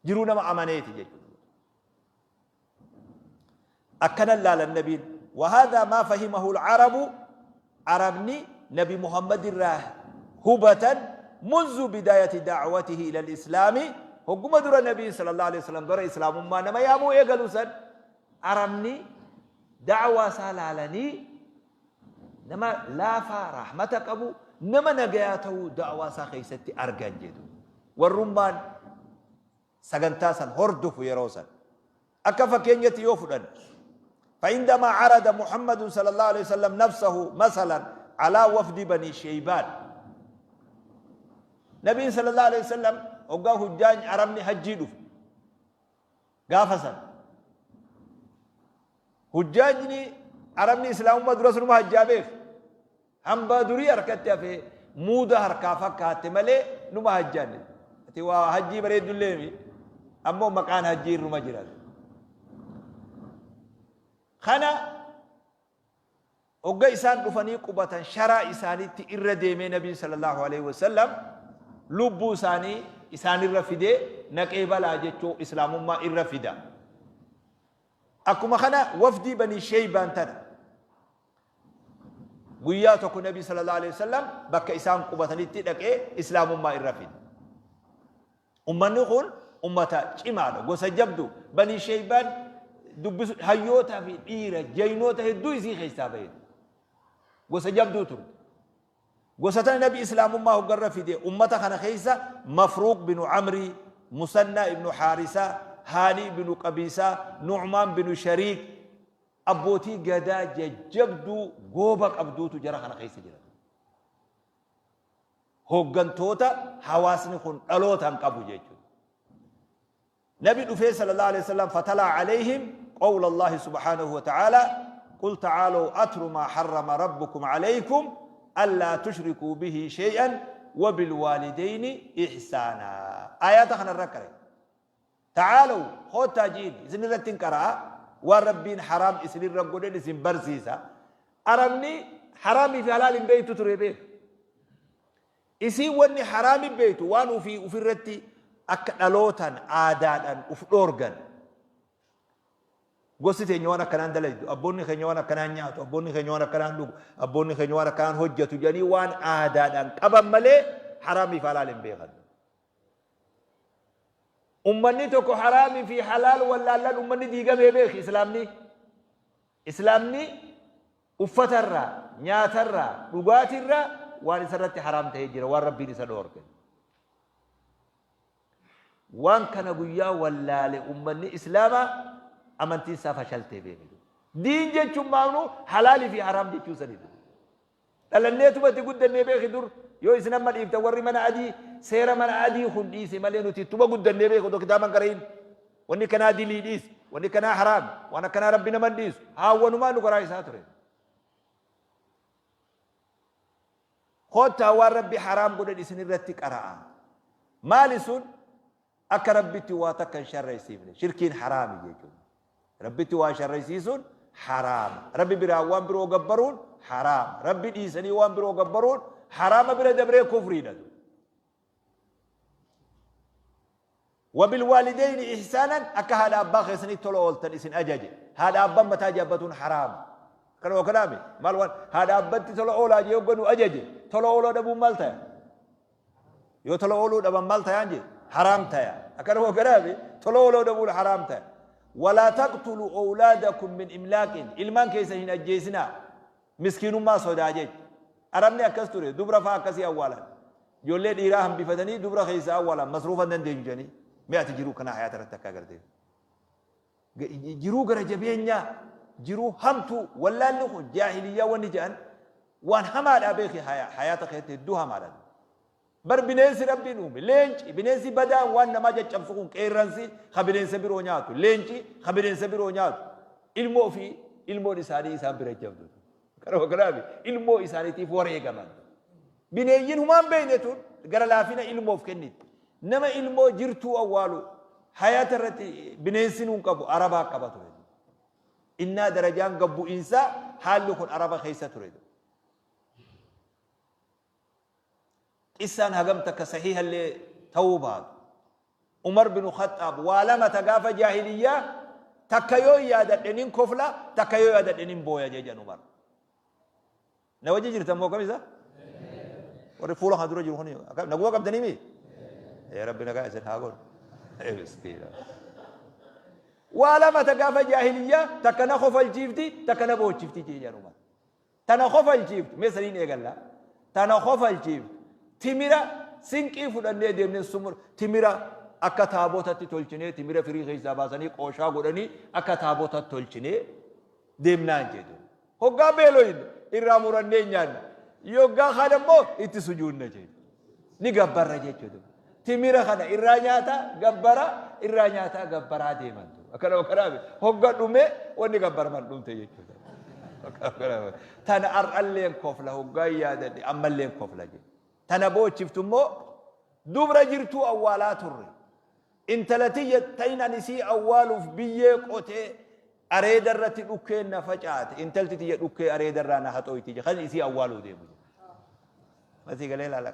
Jiruu nama amaneeti jechuudha. Akkana laalan nabiin. Wahaadaa maa fahimahu al-arabu, Arabni nabi Muhammad irraa hubatan, munzu bidaayati da'watihi ila al-islaami, hogguma dura nabiin sallallahu alaihi wasallam gara islaamummaa nama yaamuu eegalu san Arabni da'waa isaa laalanii nama laafaa, rahmata qabu, nama nagayaa ta'uu da'waa isaa keessatti argan jedhu. Warrummaan sagantaa san hordofu yeroo san. Akka fakkeenyatti yoo fudhanne, فعندما عرض محمد صلى الله عليه وسلم نفسه مثلا على وفد بني شيبان، نبي صلى الله عليه وسلم hoggaa hujjaan Arabni hajjii dhufu gaafa san hujjaajni Arabni islaamummaa dura sunuma hajjaa beeku. Hambaa durii harkatti hafee muuda harkaa fakkaatte malee numa hajjaanne. Ati waa hajjii bareeddullee mi ammoo maqaan hajjii irruma jira. Kana hogga isaan dhufanii qubatan sharaa isaaniitti irra deemee Nabiin sallallahu alaihi wasallam lubbuu isaanii isaanirra fidee naqee balaa jechuu islaamummaa irra fida. Akkuma kana wafdii Banii Sheeybaan tana guyyaa tokko Nabii sallallahu alaihi wasallam bakka isaan qubatanitti dhaqee islaamummaa irra fide. Ummanni kun ummata cimaadha, gosa jabdu. Banii Sheeybaan dubbisu hayyootaa fi dhiira jaynoota hedduu isii keessaa bahe. Gosa jabduu turte. Gosa tana Nabi islaamummaa hoggarra fide ummata kana keessa Mafruuq binu Amrii, Musannaa ibnu Haarisaa, Haanii binu Qabiisaa, Nu'maan binu Shariik, abbootii gadaa jajjabduu gooba qabduutu jara kana keessa jira. Hooggantoota hawaasni kun dhalootaan qabu jechuudha. Nabi dhufee sallallahu alaihi wasallam fatalaa alayhim qawla Allahi subhanahu wa ta'ala, qul ta'aalaw atlu maa harrama rabbukum alaykum allaa tushrikuu bihi shay'an wa bilwaalidayni ihsaana. Aayaata kana irra qare. Ta'aalaw, koottaa jiin isin irratti hin qara'a, waan Rabbiin haraam isinirra godhen isin barsiisa. Arabni haraamii fi halaal hin beektu ture beeku. Isiin wanni haraami beektu waan ufii ufirratti akka dhalootaan aadaadhaan uf dhoorgan. Gosti teenya waan akkanaan dalaydu, abboonni keenya waan akkanaan nyaatu, abboonni keenya waan akkanaan dhugu, abboonni keenya waan akkanaan hojjatu jedhanii waan aadaadhaan qaban malee haraamii fi halaal hin beekan. Ummanni tokko haraamii fi halaal wallaallaan ummanni diigamee beeki islaamni. Islaamni uffatarraa, nyaatarraa, dhugaatirraa waan isarratti haraam ta'ee jira, waan Rabbiin isa dhoorke. Waan kana guyyaa wallaale ummanni islaamaa amantiin isaa fashaltee beeki. Diin jechuun maamnu halaalii fi haraam jechuu saniidha. Dhalanneetuma itti guddannee beeki dur yoo isin amma dhiiftan warri mana adii seera mana adii kun dhiise malee nuti ittuma guddannee beeki otoo kitaaban qarayin. Wanni kanaa dilii dhiisi, wanni kanaa haraami, waan akkanaa Rabbi nama hin dhiisu. Haawwanumaa nu karaa isaa ture. Koottaa waan Rabbi haraam godhan isin irratti qara'a. Maali sun? Akka Rabbitti waa takka hin sharraysiifne. Shirkiin haraami jechuudha. Rabbitti waa sharraysiisuun haraama. Rabbi biraan waan biroo gabbaruun haraama. Rabbi dhiisanii waan biroo gabbaruun haraama bira dabree kufriidha. Wabilwaalideyni ihsaanan, akka haadha abbaa keessanii tola ooltan isin ajaje. Haadha abbaan mataa jaabbatuun haraama. Kana waa kanaami maal waan haadha abbatti tola oolaa jee hogganu ajaje, tola ooluu dhabuun maal taya? Yoo tola ooluu dhaban maal tayaan jee? Haraam taya. Akkana waa kanaami tola ooluu dhabuun haraam taya. Walaa taqtulu awlaadakum min imlaaqin, ilmaan keessan hin ajjeesinaa miskiinummaa sodaa jecha. Arabni akkas ture, dubra faa akkasii awwaalan. Ijoollee dhiiraa hambifatanii dubra keessaa awwaalan, masruufa hin dandeenyu jedhanii. Mee ati jiruu kanaa hayaata irratti akka agartee. Jiruu gara jabeenyaa, jiruu hamtuu, wallaalli kun jaahiliyyaa wanni jedhan waan hamaadhaa beeki, hayaata keessatti hedduu hamaadha. Bar bineensi Rabbiin uume leenci, bineensi badaan waan namaa caccabsu kun, qeerransi ka bineensa biroo nyaatu, leenci ka bineensa biroo nyaatu, ilmoo fi ilmoon isaanii isaan bira jabdu. Kanuma kanaaf ilmoo isaaniitiif wareegaman. Bineeyyiin humaan beekne tun gara laafina ilmoof kenniti. Nama ilmoo jirtuu awwaalu hayaata irratti bineensi nuun qabu Arabaa qaba ture. Innaa darajaan gabbu'iinsaa haalli kun Araba keessa ture. Qissaan hagam takka sahiihallee ta'uu baatu. Umar binu Khaxxaab waa lama ta gaafa jaahiliyyaa takka yoo yaadadhe nin kofla, takka yoo yaadadhe nin booya jee jedhan Umar. Na wajji jirtan moo kam isa? Warri fuula kana dura jiru kun akkam naguma qabdanii mii? Ee Rabbi nagaa isin haa godhu. Ee miskiina. Waa lama ta gaafa jaahiliyyaa takka na kofalchiifti, takka na boochifti jee jedhan Umar. Tana kofalchiiftu mee saniin eegalla. Tana kofalchiiftu timira sinqii fudhannee deemnee sumur timira akka taabotatti tolchinee, timira firii keessaa baasanii qooshaa godhanii akka taabotatti tolchinee deemnaan jedhu. Hoggaa beeloyne irraa murannee nyaanna. Yoggaa kaan ammoo itti sujuunna jedhu. Ni gabbarra jechuudha. Timira kana irraa nyaataa gabbara, irraa nyaataa gabbaraa deeman. Akkana akkanaa hogga dhume wanni gabbaraman dhumte jechuudha. Tana har'alleen kofla hoggaa yaadadhe, ammalleen kofla jedhe. Tana boochiftu immoo dubra jirtuu awwaalaa turre. Intala tiyya ta'in ani isii awwaaluuf biyyee qotee areeda irratti dhukkeen na facaate. Intalti tiyya dhukkee areeda irraa na haxooyti jedhe. Kan isii awwaaluu deemu jedhe. Masii galee ilaala.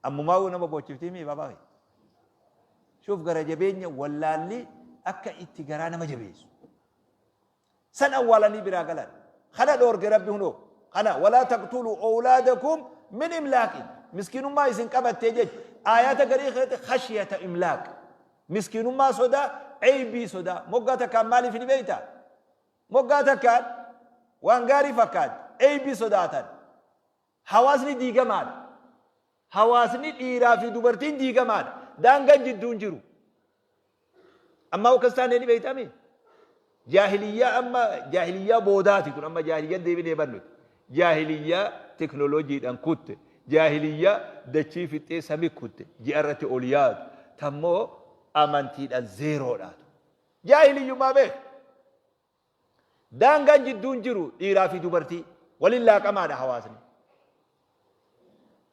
Ammumaa nama boochiftii mii baabaa kee. Shuuf gara jabeenya wallaalli akka itti garaa nama jabeessu. San awwaalanii biraa galan. Kana dhoorge Rabbi hunoo. Kana walaa taqtuluu owlaadakum min imlaaqin. Miskiinummaa isin qabattee jecha. Aayaata garii keessatti khashyata imlaaq. Miskiinummaa sodaa, eybii sodaa. Moggaa takkaan maaliif ni beektaa? Moggaa takkaan waan gaarii fakkaatti. Eybii sodaatan. Hawaasni diigamaadha. Hawaasni dhiiraa fi dubartiin diigamaadha. Daangaan jidduu hin jiru. Ammaa akkas taanee ni beektami? Jaahiliyyaa amma jaahiliyyaa boodaati tun, amma jaahiliyyaa deebinee bannuti. Jaahiliyyaa teknooloojiidhaan kutte. Jaahiliyyaa dachii fixxee sami kutte. Ji'a irratti ol yaadu. Tammoo amantiidhaan zeeroodhaatu. Jaahiliyyummaa beek. Daangaan jidduu hin jiru, dhiiraa fi dubartii waliin laaqamaadha hawaasni.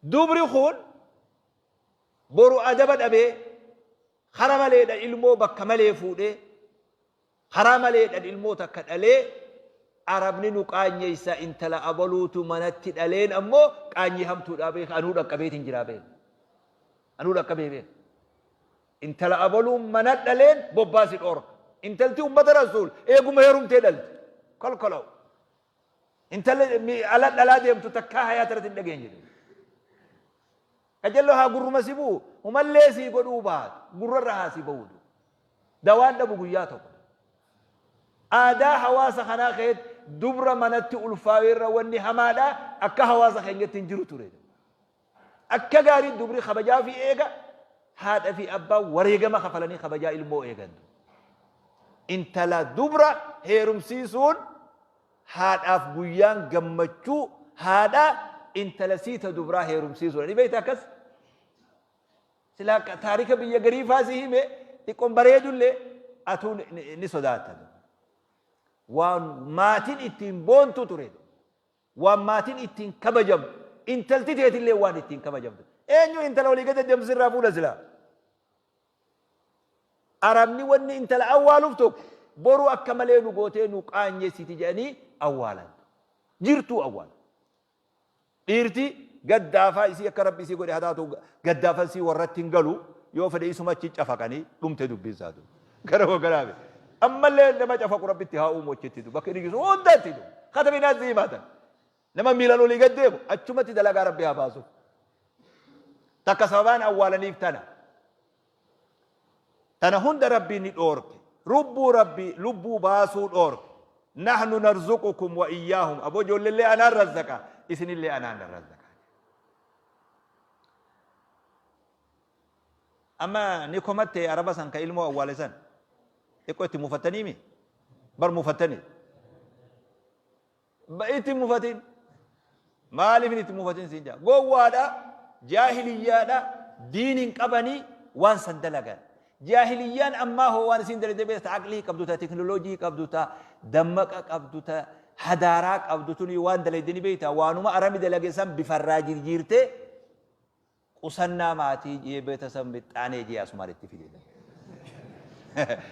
Dubri kun boru adaba dhabee kara maleedha ilmoo bakka malee fuudhee, karaa maleedhaan ilmoo takka dhalee, Arabni nu qaanyeessa, intala abaluutu manatti dhaleen ammoo qaanyii hamtuudhaa beeka, anuu dhaqqabeetiin jiraa beeka. Anuu dhaqqabee beeka. Intala abaluun mana dhaleen bobbaasi dhoorka. Intalti ummata Rasuul eeguma heerumtee dhalti. Kolkolaw. Intalli ala dhalaa deemtu takkaa hayaata irratti hin dhageenye jedhu. Qajeelloo haa gurruma si bu'u, humallee sii godhuu baatu, gurrarra haa si ba'u. Dawaan dhabu guyyaa tokko. Aadaa hawaasa kanaa keessatti dubra manatti ulfaa'u irra wanni hamaadha akka hawaasa keenyatti hin jiru ture. Akka gaarii dubri kabajaa ofii eega, haadha fi abbaa wareegama kafalanii kabajaa ilmoo eegan. Intala dubra heerumsiisuun haadhaaf guyyaan gammachuu haadha intala siita dubraa heerumsiisuudha. Ni beekta akkas? Silaa taarika biyya garii faa si hime xiqqoon bareedullee atuu ni sodaatta. Waan maatiin ittiin boontu ture. Waan maatiin ittiin kabajamu, intalti teetillee waan ittiin kabajamtu. Eenyu intala olii gad deddeemtu sirraa fuudha silaa? Arabni wanni intala awwaaluuf tokko boru akka malee nu gootee nu qaanyessiti jedhanii awwaalan. Jirtuu awwaalan. Dhiirti gaddaafaa isii akka Rabbi isii godhe haa taatu, gaddaafa isii warratti hin galu, yoo fedhe isuma achi cafaqanii dhumte dubbiin isaatu. Gara wagaraabe. Ammallee nama cafaqu Rabbitti haa uumu achitti du. Bakka inni jiru hundatti du. Katabinaa ziimaatan. Nama miilan olii gad deemu achumatti dalagaa Rabbi haa baasuuf. Takka sababaan awwaalaniif tana. Tana hunda Rabbiin ni dhoorke. Rubbuu Rabbii lubbuu baasuu dhoorke. Nahnu narzuqukum wa iyyaahum. Aboo ijoolleellee anaan razzaqa, isinillee anaan razzaqa. Amma ni komatte Araba san ka ilmoo awwaale san. Xiqqoo itti mufattanii mi? Bar mufattanii. Itti mufatin. Maaliif itti mufatin siin jaa? Gowwaadha, jaahiliyyaadha, diin hin qabanii waan san dalagan. Jaahiliyyaan ammaa hoo waan isin dalagde beekta, aqlii qabdu, ta teknooloojii qabdu, ta dammaqa qabdu, ta hadaaraa qabdu tuni waan dalagde ni beekta. Waanuma arami dalage san bifarraa jirjiirtee qusannaa maatii jee beetasab mixxaanee jee asumaan itti fide.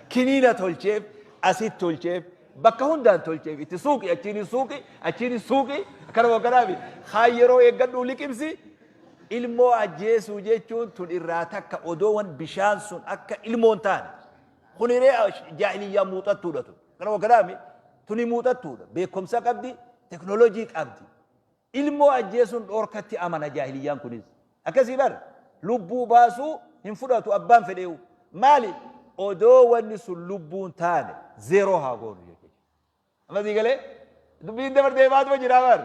Kiniina tolcheef, asit tolcheef, bakka hundaan tolcheef, itti suuqi, achiin suuqi, achiin suuqi, akkana wakkanaafi kaan yeroo eeggadhuu liqimsi. Ilmoo ajjeesuu jechuun tun irraa takka odoo wan bishaan sun akka ilmoo hin taane. Kuni ree jaahiliyyaa muuxattuudha tun. Kana wakalaami tuni muuxattuudha. Beekumsa qabdi, teknoolojii qabdi. Ilmoo ajjeesuun dhoorkatti amana jaahiliyyaan kunis. Akkasii bar lubbuu baasuu hin fudhatu abbaan fedheewu. Maali? Odoo wanni sun lubbuu hin taane zeeroo haa goonu jechuudha. Amma sii galee? Dubbiin dabar deemaatuma jira bar.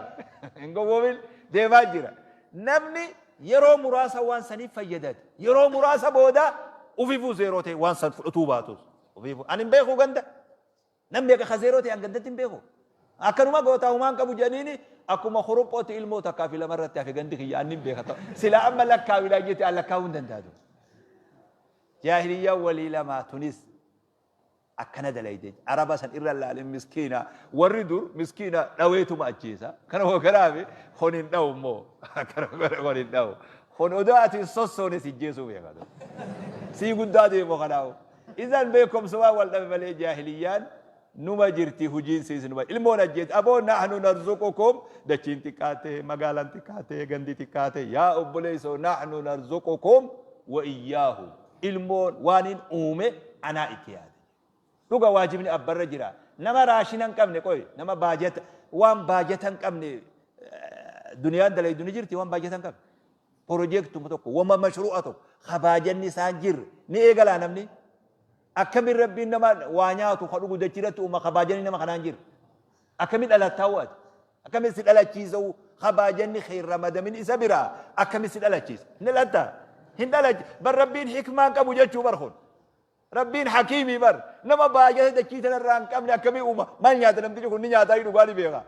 Hin gowwoomin deemaa jira. Namni yeroo muraasa waan saniif fayyadate yeroo muraasa booda ufiifuu zeeroo ta'e waan san fudhatuu baatus. Ufiifuu. Ani hin beeku ganda. Namni meeqa ka zeeroo ta'e an gandatti hin beeku. Akkanuma gootaa humaan qabu jedhaniini akkuma kuruphootti ilmoo takkaa fi lama irratti hafe gandi kiyya anni hin beeka. Silaa amma lakkaawilaa jette an lakkaawuu hin danda'atu. Jaahiliyyaan walii lamaa tunis akkana dalayde araba san irra laalin miskiina warri dur miskiina dhaweetuma ajjeesa kana hoo kanaafi kun hin dhawu immoo kana kun hin dhawu kun odoo ati hin sossoone si jeesuu beeka sii guddaa deemu kanaafu isan beekumsumaa wal dhabe malee jaahiliyyaan numa jirti hujiin siis numa ilmoon ajjeeti aboo nahnu narzuqukum dachiin xiqqaate magaalaan xiqqaate gandi xiqqaate yaa obboleessoo nahnu narzuqukum wa iyyaahu Ilmoon waanin uume anaa itti yaade. Dhuga waajibni abbarra jira. Nama raashina hin qabne qoy nama baajata waan baajata hin qabne duniyaan dalaydu ni jirti waan baajata hin qabne. Porojeektuma tokko wama mashru'a tokko ka baajanni isaan jirre ni eegalaa namni. Akkamin rabbiin nama waa nyaatu ka dhugu dachirratti uuma ka baajanni nama kanaan jirre. Akkami dhalattaa hoo ati? Akkami si dhalachiisa'u? Ka baajanni kee hin ramadamin isa biraa akkami si dhalachiisa? Hin dhalattaa? Hin dhalachi. Bar Rabbiin hikmaa hin qabu jechuu bar kun. Rabbiin hakiimii bar. Nama baajata dachii tanarraa hin qabne akkamii uuma? Maal nyaata namtichi kun ni nyaataa dhugaa ni beeka.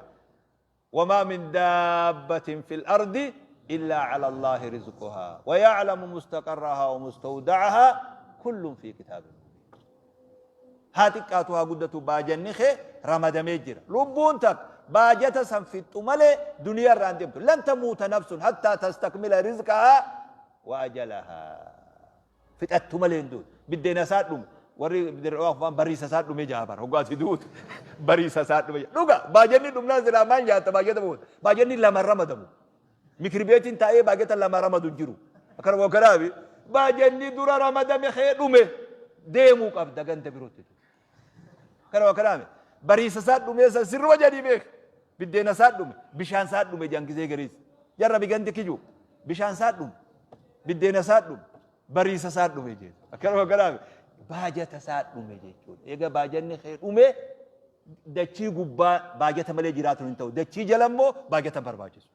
Wamaa min daabbatin fil ardi illaa cala Allaahi rizquhaa wa ya'lamu mustaqarrahaa wa mustawda'ahaa kullun fi kitaabin mubiin. Haa xiqqaatu haa guddatu baajanni kee ramadamee jira. Lubbuun takka baajata san fixxu malee duniyaa irraa hin deemtu. Lan tamuuta nafsun hattaa tastakmila rizqahaa wa ajalahaa. Fixattu malee hin duutu. Biddeena isaa dhume. Warri dirree afaan bariisa isaa dhume jaa bara. Hoggaa ati duutu bariisa isaa dhume. Dhuga baajanni dhumnaan silaa maal nyaatta baajata booda. Baajanni lama ramadamu. Mikir beetiin taa'ee baajata lama ramadu hin jiru. Akkana moo kanaafi baajanni dura ramadame kee dhume deemuu qabda ganda birootti. Akkana moo kanaafi bariisa isaa dhumee san sirruma jedhii beek. Biddeena isaa dhume bishaan isaa dhume jedhan gizee gariis. Jarra bigandi kijuu bishaan isaa dhume biddeena isaa dhume bariisa isaa dhume jedhu. Akkana moo kanaafi baajata isaa dhume jechuudha. Egaa baajanni kee dhume dachii gubbaa baajata malee jiraatuun hin ta'u. Dachii jala immoo baajata barbaachisu.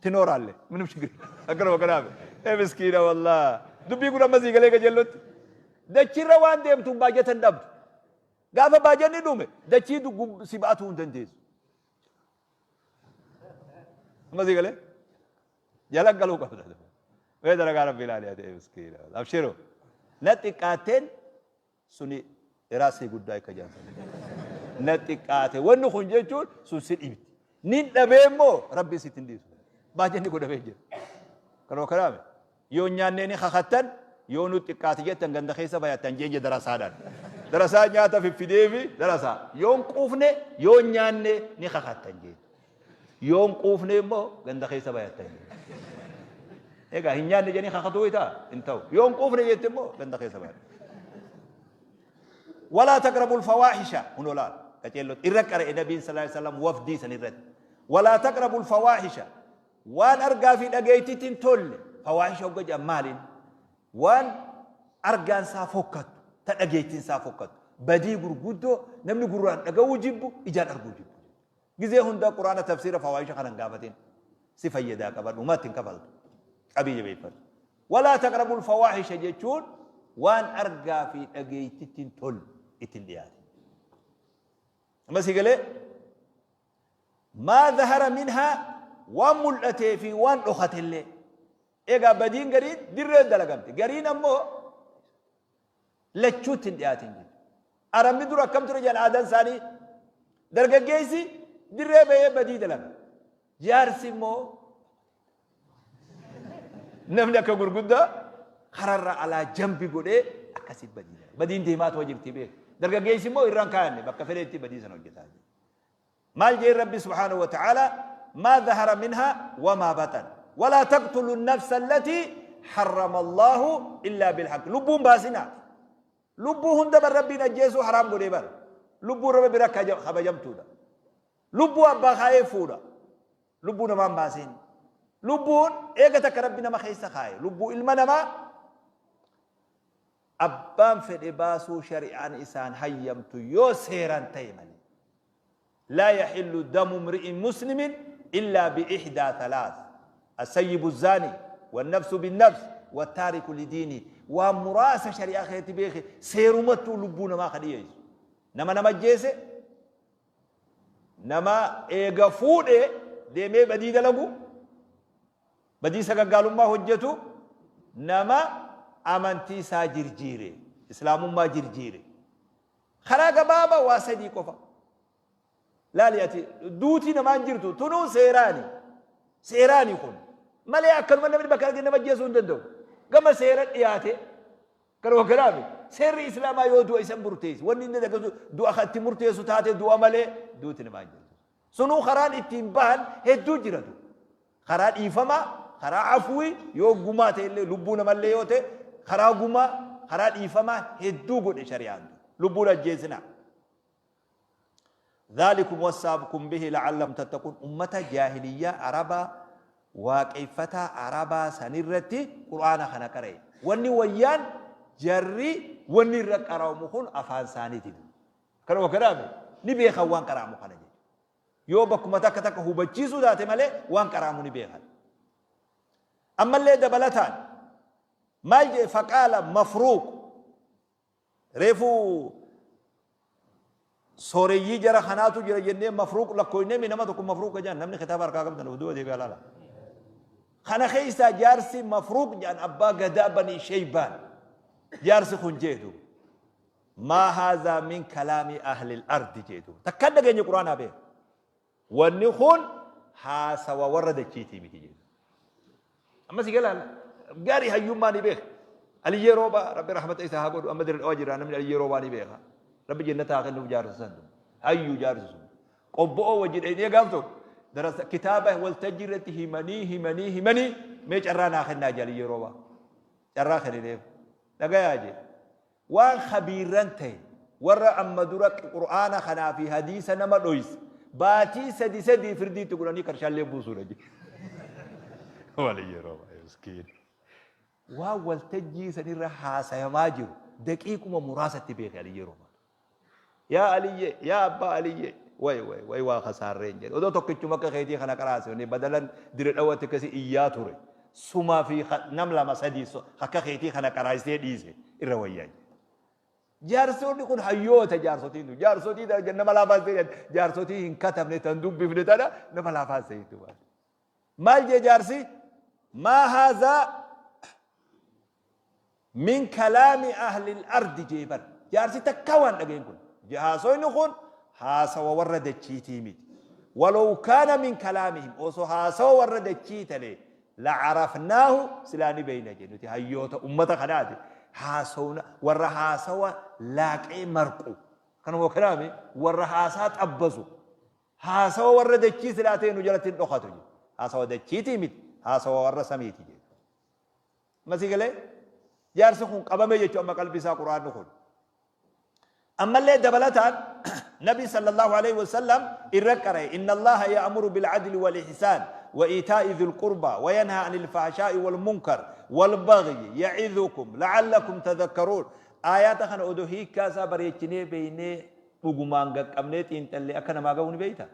Tinooraalle minim shigir akkanuma kanaaf ee miskiina wallaa dubbii kun amma sii galee qajeellotti. Dachiirra waan deemtuun baajata hin dhabdu. Gaafa baajanni dhume dachii si ba'atuu hin dandeessu. Amma sii galee jala galuu qabda. Mee dalagaa rabbi ilaali ati ee miskiina. Abshiru. Na xiqqaatteen suni iraasii guddaa akka jedhan na xiqqaate wanni kun jechuun sun si dhibdi nin dhabee immoo rabbi sitti hin dhiisu baajanni godhamee jira kanuma kanaame yoo nyaannee ni kakattan yoo nu xiqqaate jettan ganda keessa bayattan jeeje darasaadhaan darasaa nyaata fiffideefi darasaa yoo hin quufne yoo nyaanne ni kakattan jeeje Yoo hin quufne immoo ganda keessa bayattan. Egaa hin nyaanne jedhanii kakatuu itaa hin ta'u. Yoo hin quufne jette immoo ganda keessa bayatta. Walaa taqrabul fawaahisha kunoo laal qaceellotti irra qara'e nabiin sallallahu alaihi wasallam wafdii san irratti. Walaa taqrabul fawaahisha waan argaa fi dhageettitti hin tolle fawaahisha hogga jedhan maaliin waan argaan isaa fokkattu ta dhageettiin isaa fokkattu badii gurguddoo namni gurraan dhaga'uu jibbu ijaan arguu jibbu. Gizee hundaa qur'aana tafsiira fawaahisha kana hin gaafatin. Si fayyadaa qabadhu homaa itti hin kafaltu. Qabii jabeeffadhu. Walaa taqrabul fawaahisha jechuun waan argaa fi dhageeytitti hin tolle itti hin dhiyaatin. Amma si galee maa zahara minhaa waan mul'atee fi waan dhokatellee. Egaa badiin gariin dirreen dalagamte. Gariin ammoo lachuutti hin dhiyaatin jechuudha. Arabni dur akkam ture jedhan aadaan isaanii dargaggeessi dirree bahee badii dalaga. Jaarsi immoo namni akka gurguddaa kararra alaa jambi godhee akkasii badii dalaga. Badiin deemaa tuma jirti beeku. Dargaggeessi immoo irraan kaayanne bakka fedhetti badii sana hojjetaa jira. Maal jeen Rabbi subhaanahu wa ta'ala maa zahara minhaa wamaa baxan. Walaa taqtulu nafsa allatii harrama Allaahu illaa bilhaq. Lubbuun baasinaa. Lubbuu hunda bar Rabbiin ajjeesuu haraam godhee bar. Lubbuun Rabbi bira kabajamtuudha. Lubbuu abbaa kaayee fuudha. Lubbuu namaa hin baasiin. Lubbuun eega takka Rabbi nama keessa kaaye. Lubbuu ilma namaa abbaan fedhe baasuu shari'aan isaan hayyamtu yoo seeraan ta'e malee. Laa yaxillu damu mri'in muslimin illaa bi'ihdaa thalath. Assayyibu zaani, wannafsu binnafs, wattaariku lidiini. Waan muraasa shari'aa keessatti beeke seerumattuu lubbuu namaa ka dhiyeessu. Nama nama ajjeese, Nama eega fuudhe deemee badii dalagu, badii sagaggaalummaa hojjetu, nama amantii isaa jirjiire, islaamummaa jirjiire. Karaa gabaabaa waa sadii qofa. Laali ati duutii namaan jirtu tunuu seeraani. Seeraani kun. Malee akkanuma namni bakka argee nama ajjeesuu hin danda'u. Gama seera dhiyaate Kanuma kanaaf seerri Islaamaa yoo du'a isa murteessu wanni inni dagasu du'a kan itti murteessu taate du'a malee duuti namaa hin jirtu. Sunuu karaan ittiin bahan hedduu jiratu. Karaa dhiifamaa, karaa afwii yoo gumaa ta'e illee lubbuu namallee yoo ta'e karaa gumaa, karaa dhiifamaa hedduu godhe shari'aan. Lubbuun ajjeesinaa. Dhaalikum wassaakum bihi la'allakum tattaquun ummata jaahiliyyaa Arabaa waaqeffataa Arabaa sanirratti Qur'aana kana qara'e. Wanni wayyaan jarri wanni irra qara'amu kun afaan isaaniitiin. Kanuma kanaaf ni beekan waan qara'amu kana jechuudha. Yoo bakkuma takka takka hubachiisuu taate malee waan qara'amu ni beekan. Ammallee dabalataan maal jedhe faqaala mafruuq Reefu sooreyyii jara kanaatu jira jennee mafruuq lakkooynee mi nama tokko mafruuq jedhan namni kitaaba harkaa qabdan of duuba deebi'aa laala. Kana keessaa jaarsi mafruuq jedhan abbaa gadaa banii sheeybaan jaarsi kun jeedu. Maa haazaa min kalaamii ahlil ardi jeedu. Takkaan dhageenye quraanaa beeku. Wanni kun haasawa warra dachiitii miti jedhu. Amma si galaan gaarii hayyummaa ni beeka. Aliyyee Roobaa Rabbi rahmata isaa haa godhu amma dirre dhawaa jira namni Aliyyee Roobaa ni beeka. Rabbi jannata haa kennuuf jaarsa san. Hayyuu jaarsi sun. Qobbo'oo wajji dhaynee gaaf tokko darasa kitaaba waltajjii irratti himanii himanii himanii mee carraa naa kennaa jee Aliyyee Roobaa. Carraa kennineef. Dhagayaa jee. Waan khabiirran tahe, warra amma dura Qur'aana kanaa fi hadiisa nama dhoyse, baatii sadi sadii firdii itti godhanii karshaallee buusuudha jedhe. Wali yeroo baay'ee miskiin. Waan waltajjii sanirra haasayamaa jiru daqiiquma muraasatti beeke Ali yeroo baay'ee. Yaa Aliyyee, yaa abbaa Aliyyee, way way way waa kasaarreen jedhe. Odoo tokkichuma akka keetii kana qaraasifne badalan dire dhawatti akkasi iyyaa ture. Suma fi nam lama sadii akka keetii kana qaraasisee dhiise irra wayyaa jedhe. Jaarsonni kun hayyoota jaarsotiin tun. Jaarsotii tana nama laafaan seetan jaarsotii hin katabne tan dubbifne tana nama laafaan seetu. Maal jee jaarsi? Maa haazaa Min kalaami ahlil ardi jee bar. Jaarsi takkaa waan dhagahin kun. Haasoyni kun haasawa warra dachiitii miti. Walow kaana min kalaamihim osoo haasawa warra dachii talee la'arafnaahu silaa ni beeyna jee nuti hayyoota ummata kanaati. Haasawna warra haasawa laaqee marqu. Kanuma kanaami warra haasaa xabbasu. Haasawa warra dachii silaa ta'e nu jalatti hin dhokatu jee. Haasawa dachiitii miti haasawa warra samiiti jee. Amma sii galee? Jaarsi kun qabame jechuun amma qalbii isaa quraanni kun. Ammallee dabalataan Nabi sallallahu alaihi wasallam irra qara'e inna Allaha ya'muru bil adli wal ihsaan wa itaa'i dhil qurba wa yanha anil fahshaa'i wal munkar wal baghyi ya'idhukum la'allakum tadhakkaruun. Aayaata kana odoo hiikkaa isaa bareechinee beeynee dhugumaan gaqqabnee xiinxallee akka namaa gahu ni beeyta.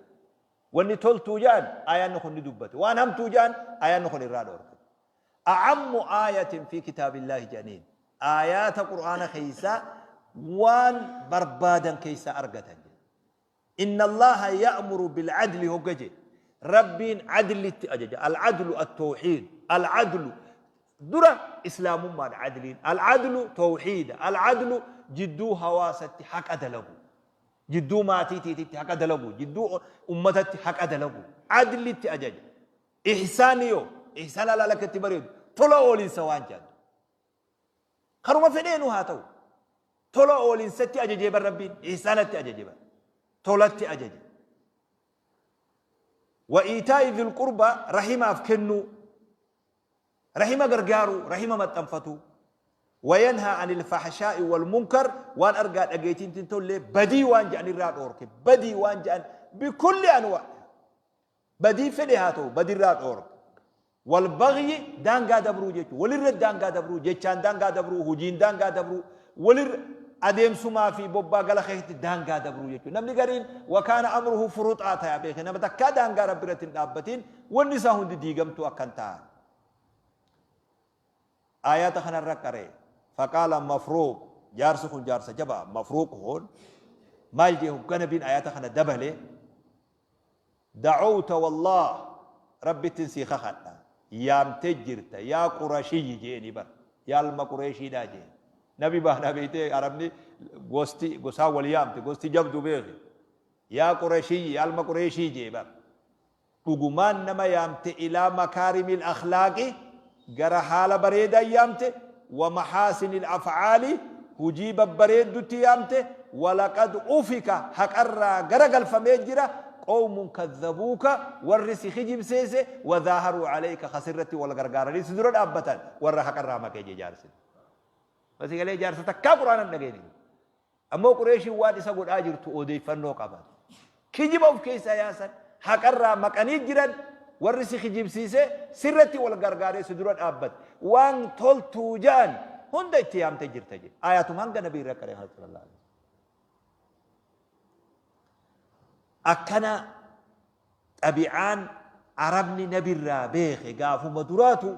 Wanni toltuu ja'an aayaanni kun ni dubbate. Waan hamtuu ja'an aayaanni kun irraa dhoorke. A'ammu aayatin fi kitaabillaahi jedhaniin. Aayaata Qur'aana keessaa waan barbaadan keessaa argatan jedhe. Inna Allaha ya'muru bil'adli hogga jedhe. Rabbiin adlitti ajaja. Al-adlu at-tawhiid. Al-adlu dura islaamummaadha adliin. Al-adlu tawhiida. Al-adlu jidduu hawaasatti haqa dalagu. Jidduu maatiitiititti haqa dalagu. Jidduu ummatatti haqa dalagu. Adlitti ajaja. Ihsaanni yoo? Ihsaana laala akka itti bareedu. Tola oolinsa waan jedhan. Karuma fedheenu haa ta'u. Tola oolinsatti ajajee bar Rabbiin. Ihsaanatti ajaje bar. Tolatti ajaje. Wa iitaa'i dhil qurbaa rahimaaf kennuu. Rahima gargaaruu, rahima maxxanfatuu. Wayanhaa anil fahshaa'i wal munkar, waan argaa dhageetiin hin tolle, badii waan jedhan irraa dhoorke. Badii waan jedhan bikulli anwaa, badii fedhe haa ta'u, badirraa dhoorke. Wal baghyi, daangaa dabruu jechuudha. Walirra daangaa dabruu, jechaan daangaa dabruu, hojiin daangaa dabruu, walirra adeemsumaa fi bobbaa gala keessatti daangaa dabruu jechuudha. Namni gariin wakaana amruhu furuxaa ta'a beeke, nama takkaa daangaa Rabbi irratti hin dhaabbatiin, wanni isaa hundi diigamtuu akkan ta'an. Aayata kanarra qaree faqaala Mafruuq, jaarsi kun jaarsa jabaa. Mafruuq kun maal jee hogga nabiin aayata kana dabale? Da'awta wallaah, Rabbittin sii kakadha, yaamte jirta yaa Qurashiyyi jeeni bar, yaa ilma Qureeshiidhaa jeen. Nabi baanaa beeytee, Arabni gosti gosaan wal yaamte, gosti jabdu beeki. Yaa Qurashiyyi, yaa ilma Qureeshii jee bar. Dhugumaan nama yaamte, ilaa makaarimil akhlaaqi, gara haala bareedaa yaamte, wa mahaasinil af'aali, hujii babbareeddutti yaamte. Walaqad ufika, haqarraa gara galfamee jira, qawmun kadhabuuka, warri si kijibseese, wa dhaaharuu alayka, ka sirratti wal gargaaranii si dura dhaabbatan, warra haqarraa maqee jee jaarsi. Basi galee jaarsa takkaa Qur'aana hin dhageenye. Ammoo Qureeshiin waan isa godhaa jirtu odeeffannoo qaban. Kijiba of keessaa yaasan, haqarraa maqanii jiran, warri si kijibsiisee sirratti wal gargaaree si dura dhaabbate. Waan toltuu ja'an hunda itti yaamtee jirta jedhe. Ayaatuma hanga nabii irra qaree sallallahu alaihi wasallam. Akkana xabi'aan Arabni nabirraa beeke gaafuma duraatu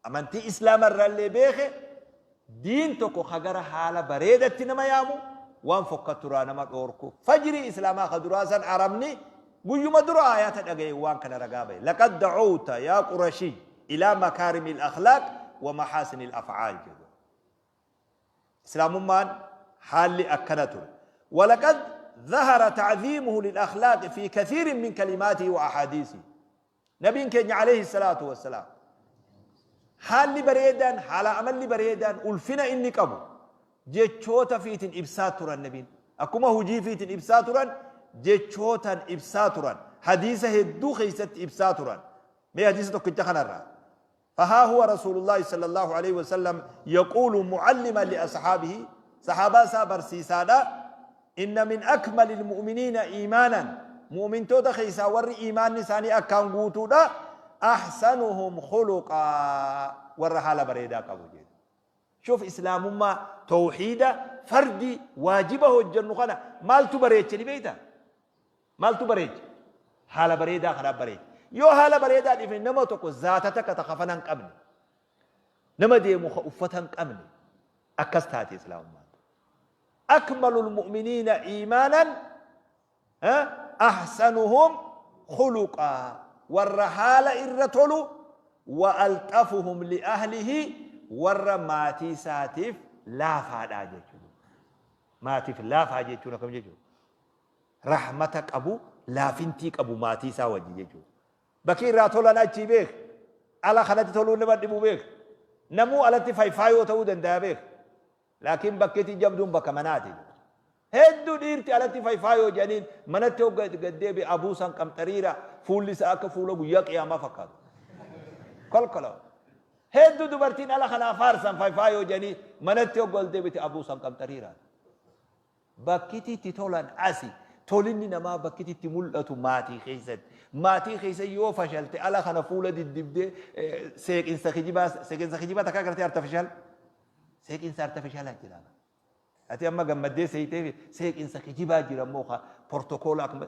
amantii Islaama irraallee beeke, diin tokko ka gara haala bareedatti nama yaamu, waan fokkatturaa nama dhoorku. Fajrii Islaamaa ka duraa san Arabni guyyuma dura aayaata dhagaye waan kana ragaa bahe. Laqad da'awta yaa Qurashiy ilaa makaarimil akhlaaq wa mahaasinil af'aal jedhu. Islaamummaan haalli akkana ture. Walaqad dhahara ta'ziimuhu lil akhlaaqi fi kathiirin min kalimaatihi wa ahaadiisihi. Nabiin keenya alayhi salaatu wassalaam haalli bareedaan, haala amalli bareedaan, ulfina inni qabu jechoota fiitin ibsaa turan nabiin. Akkuma hujii fiitin ibsaa turan, jechootan ibsaa turan. Hadiisa hedduu keessatti ibsaa turan. Mee hadiisa tokkicha kanarraa. Fahaa huwa Rasuulullaahi sallallaahu aleyhi wasallam yaquulu mucalliman liasxaabihi, sahaabaa isaa barsiisaadha, inna min akmalil mu'miniina iimaanan, mu'mintoota keessaa warri iimaanni isaanii akkaan guutuudha, ahsanuhum khuluqaa, warra haala bareedaa qabu jedhe. Shuf Islaamummaa, tawhiida, fardii, waajiba hojjannu kana maaltu bareeche ni beektaa? Maaltu bareeche? Haala bareedaa kanaa bareeche. Yoo haala bareedaa dhiifne, nama tokko zaata takka ta kafana hin qabne, nama deemu ka uffata hin qabne, akkas taate Islaamummaan. Akmalul mu'miniina iimaanan ahsanuhum khuluqaa, warra haala irra tolu, wa alxafuhum li ahlihi, warra maatii isaatiif laafaadha jechuudha. Maatiif laafaa jechuun akkam jechuudha? Rahmata qabu, laafintii qabu maatii isaa wajji jechuudha. Bakki irraa tolan achii beek. Ala kanatti toluun nama dhibu beek. Namuu alatti fayfaayoo ta'uu danda'a beek. Laakiin bakkeetii jabduun bakka manaati. Hedduu dhiirti alatti fayfaayoo jedhaniin manatti hogga gad deebi'e abuusan qamxariira, fuulli isaa akka fuula guyyaa qiyaamaa fakkaatu. Kolkola. Hedduu dubartiin ala kanaa faarsan fayfaayoo jedhanii manatti hogga ol deebite abuusan qamxariira. Bakkiti itti tolan asi. Tolinni namaa bakkiti itti mul'atu maatii keessatti. Maatii keessa yoo fashalte ala kana fuula diddibdee seeqinsa kijibaa, seeqinsa kijibaa takka agartee artificial. Seeqinsa artificial jira. Ati amma gammaddee seeytee, seeqinsa kijibaa jira immoo ka portokoola akkuma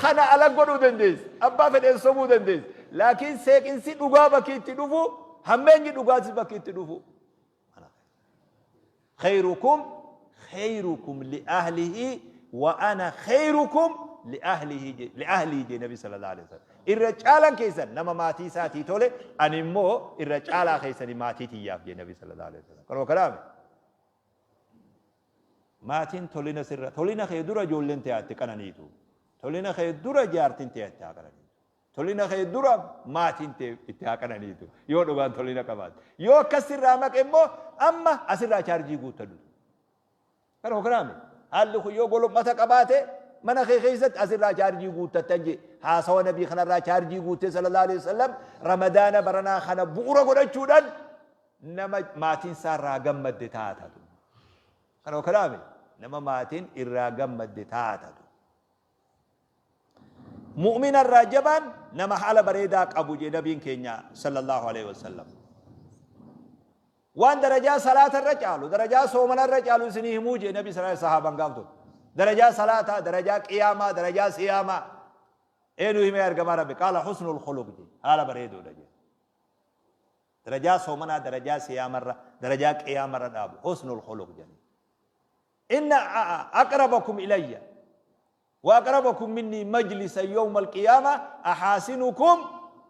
kana ala godhuu dandeessi. Abbaa fedheen sobuu dandeessi. Laakiin seeqinsi dhugaa bakki itti dhufu, hammeenyi dhugaatis bakki itti dhufu. Khayrukum khayrukum li ahlihi wa ana khayrukum li ahlihi je li ahlii je Nabi sallallahu alaihi wasallam. Irra caalan keessan nama maatii isaatii tole, ani immoo irra caalaa keessanii maatii tiyyaaf je Nabi sallallahu alaihi wasallam. Kanuma kanaaf maatiin tolina sirra, tolina kee dura ijoolleen tee itti qananiitu. Tolina kee dura jaartiin tee itti haa qananiitu. Tolina kee dura maatiin tee itti haa qananiitu. Yoo dhugaan tolina qabaatte. Yoo akkas sirraa maqe immoo amma asirraa chaarjii guuttadhu. Kana hokanaame. Haalli kun yoo golom'ata qabaate Mana kee keessatti asirraa chaarjii guuttattan jee. Haasawa nabii kanarraa chaarjii guuttee sallallahu alaihi wasallam Ramadaana baranaa kana bu'ura godhachuudhaan nama maatiin isaa irraa gammadde taatatu. Kana kanaami nama maatiin irraa gammadde taatatu. Mu'mina irraa jabaan nama haala bareedaa qabu jee nabiin keenya sallallahu alaihi wasallam. Waan darajaa salaata irra caalu, darajaa soomana irra caalu isinii himuu jee nabi sallallahu alaihi sahaaban gaaf tokko. Darajaa salaataa, darajaa qiyaamaa, darajaa siyaamaa. Eenyu himee argamaa rabbi? Qaala husnul khuluq jee haala bareedoodha jee. Darajaa soomanaa, darajaa siyaamarra, darajaa qiyaamarra dhaabu husnul khuluq jedhanii. Inna aqrabakum ilayya wa aqrabakum minni majlisan yawma alqiyaama ahaasinukum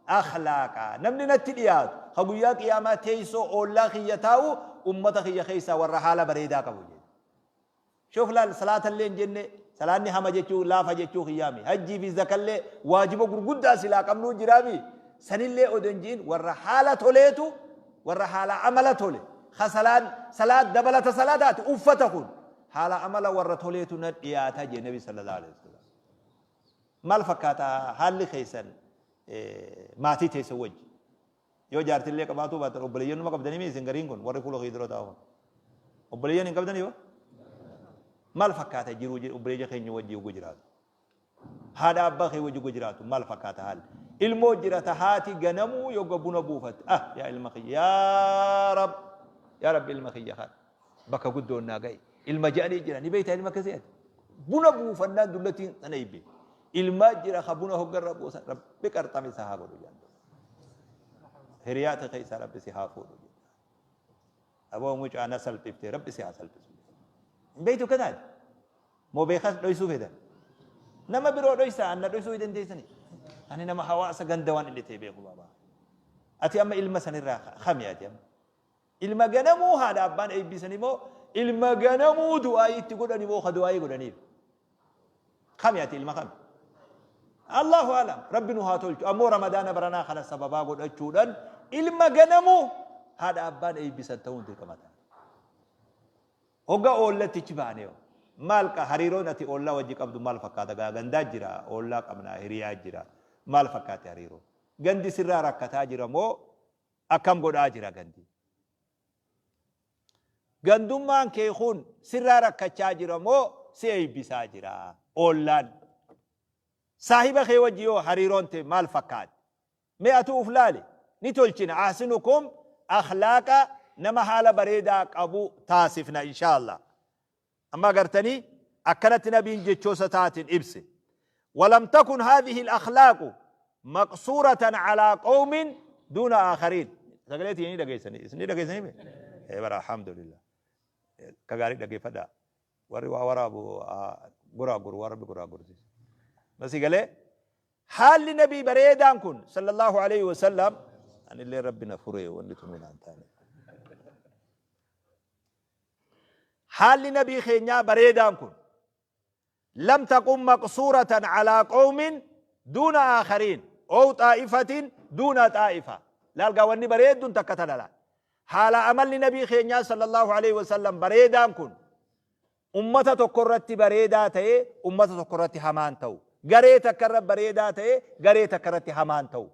akhlaaqa. Namni natti dhiyaatu ka guyyaa qiyaamaa teessoo oollaa kiyya taa'u ummata kiyya keessaa warra haala bareedaa qabu jedhe. Shuf laal salaata illee hin jenne salaanni hama jechuu laafa jechuu kiyyaami. Hajjii fi zakallee waajiba gurguddaa silaa qabnuu jiraami. Sanillee odoo hin ji'in warra haala toleetu warra haala amala tole ka salaan salaat dabalata salaataati uffata kun haala amala warra toleetu na dhiyaata jee nabi sallallahu alaihi wasallam. Maal fakkaata haalli keessan maatii teessan wajji? Yoo jaartillee qabaatuu baattan obboleeyyan numa qabdanii mi isin gariin kun warri fuula kiyya dura taa'u kun? Obboleeyyan hin qabdanii yoo? Maal fakkaata jiruu obboleeyya keenya wajji yogguu jiraatu? Haadha abbaa kee wajji yogguu jiraatu maal fakkaata haalli? Ilmoo jirata haati ganamuu yogga buna buufatte ah yaa ilma kiyya yaa rab yaa rabbi ilma kiyya kana bakka guddoon naa ga'i ilma je'anii jira ni beektaa ilma akkasii ati buna buufannaan dullattiin sana ibbe ilmaa jira ka buna hoggarra buusan rabbi qarxame isa haa godhu jedhan. Hiriyaa te keessaa rabbi si haa fuudhu jedha. Aboo mucaa na salphifte rabbi si haa salphisu. Hin beektu akkanaati. Moo beekas dhoysuu feetan. Nama biroo dhoysaa anna dhoysuu hin dandeessani. Ani nama hawaasa ganda waan inni ta'e beeku baabaa. Ati amma ilma sanirraa kami ati amma. Ilma ganamuu haadha abbaan eebbisani moo ilma ganamuu du'aayii itti godhani moo ka du'aayii godhaniif. Kami ati ilma kami? Allahu alam. Rabbi nu haa tolchu. Ammoo Ramadaana baranaa kana sababaa godhachuudhaan ilma ganamuu haadha abbaan eebbisan ta'uun dirqama ta'a. Hogga oollatti achi baanee hoo? Maal qa hariiroon ati oollaa wajji qabdu maal fakkaata gaa gandaa jira oollaa qabna hiriyaa jira maal fakkaatti hariiroon? Gandi sirraa rakkataa jira moo akkam godhaa jira gandi? Gandummaan kee kun sirraa rakkachaa jira moo si eebbisaa jira oollaan? Saahiba kee wajji yoo hariiroon tee maal fakkaatti? Mee atuu uf laali. Ni tolchina. Ahsinukum akhlaaqa nama haala bareedaa qabu taasifna inshaa Allah. Amma agartanii akkanatti nabiin jechoosa taatin ibse. Walam takun haadhihi al-akhlaaqu maqsuuratan alaa qawmin duuna aakhariin. Sagalee tiyya ni dhageessanii? Isin ni dhageessanii mee? Ee bara alhamdulillah. Akka gaarii dhageeffadhaa. Warri waa waraabu goraa goru waan rabbi goraa gorsiisa. Masii galee Haalli Nabii bareedaan kun sallallahu aleyhi wa sallam anillee rabbi na furee wanni tunuu naan taane. Haalli Nabii keenyaa bareedaan kun lam taqum maqsuuratan alaa qawmin duuna aakhariin ow xaa'ifatin duuna xaa'ifa. Laal gaa wanni bareeddun takka tana laal. Haala amalli Nabii keenyaa sallallahu aleyhi wa sallam bareedaan kun Ummata tokko irratti bareedaa ta'ee ummata tokko irratti hamaa hin ta'u. Garee takka irra bareedaa ta'ee garee takka irratti hamaa hin ta'u.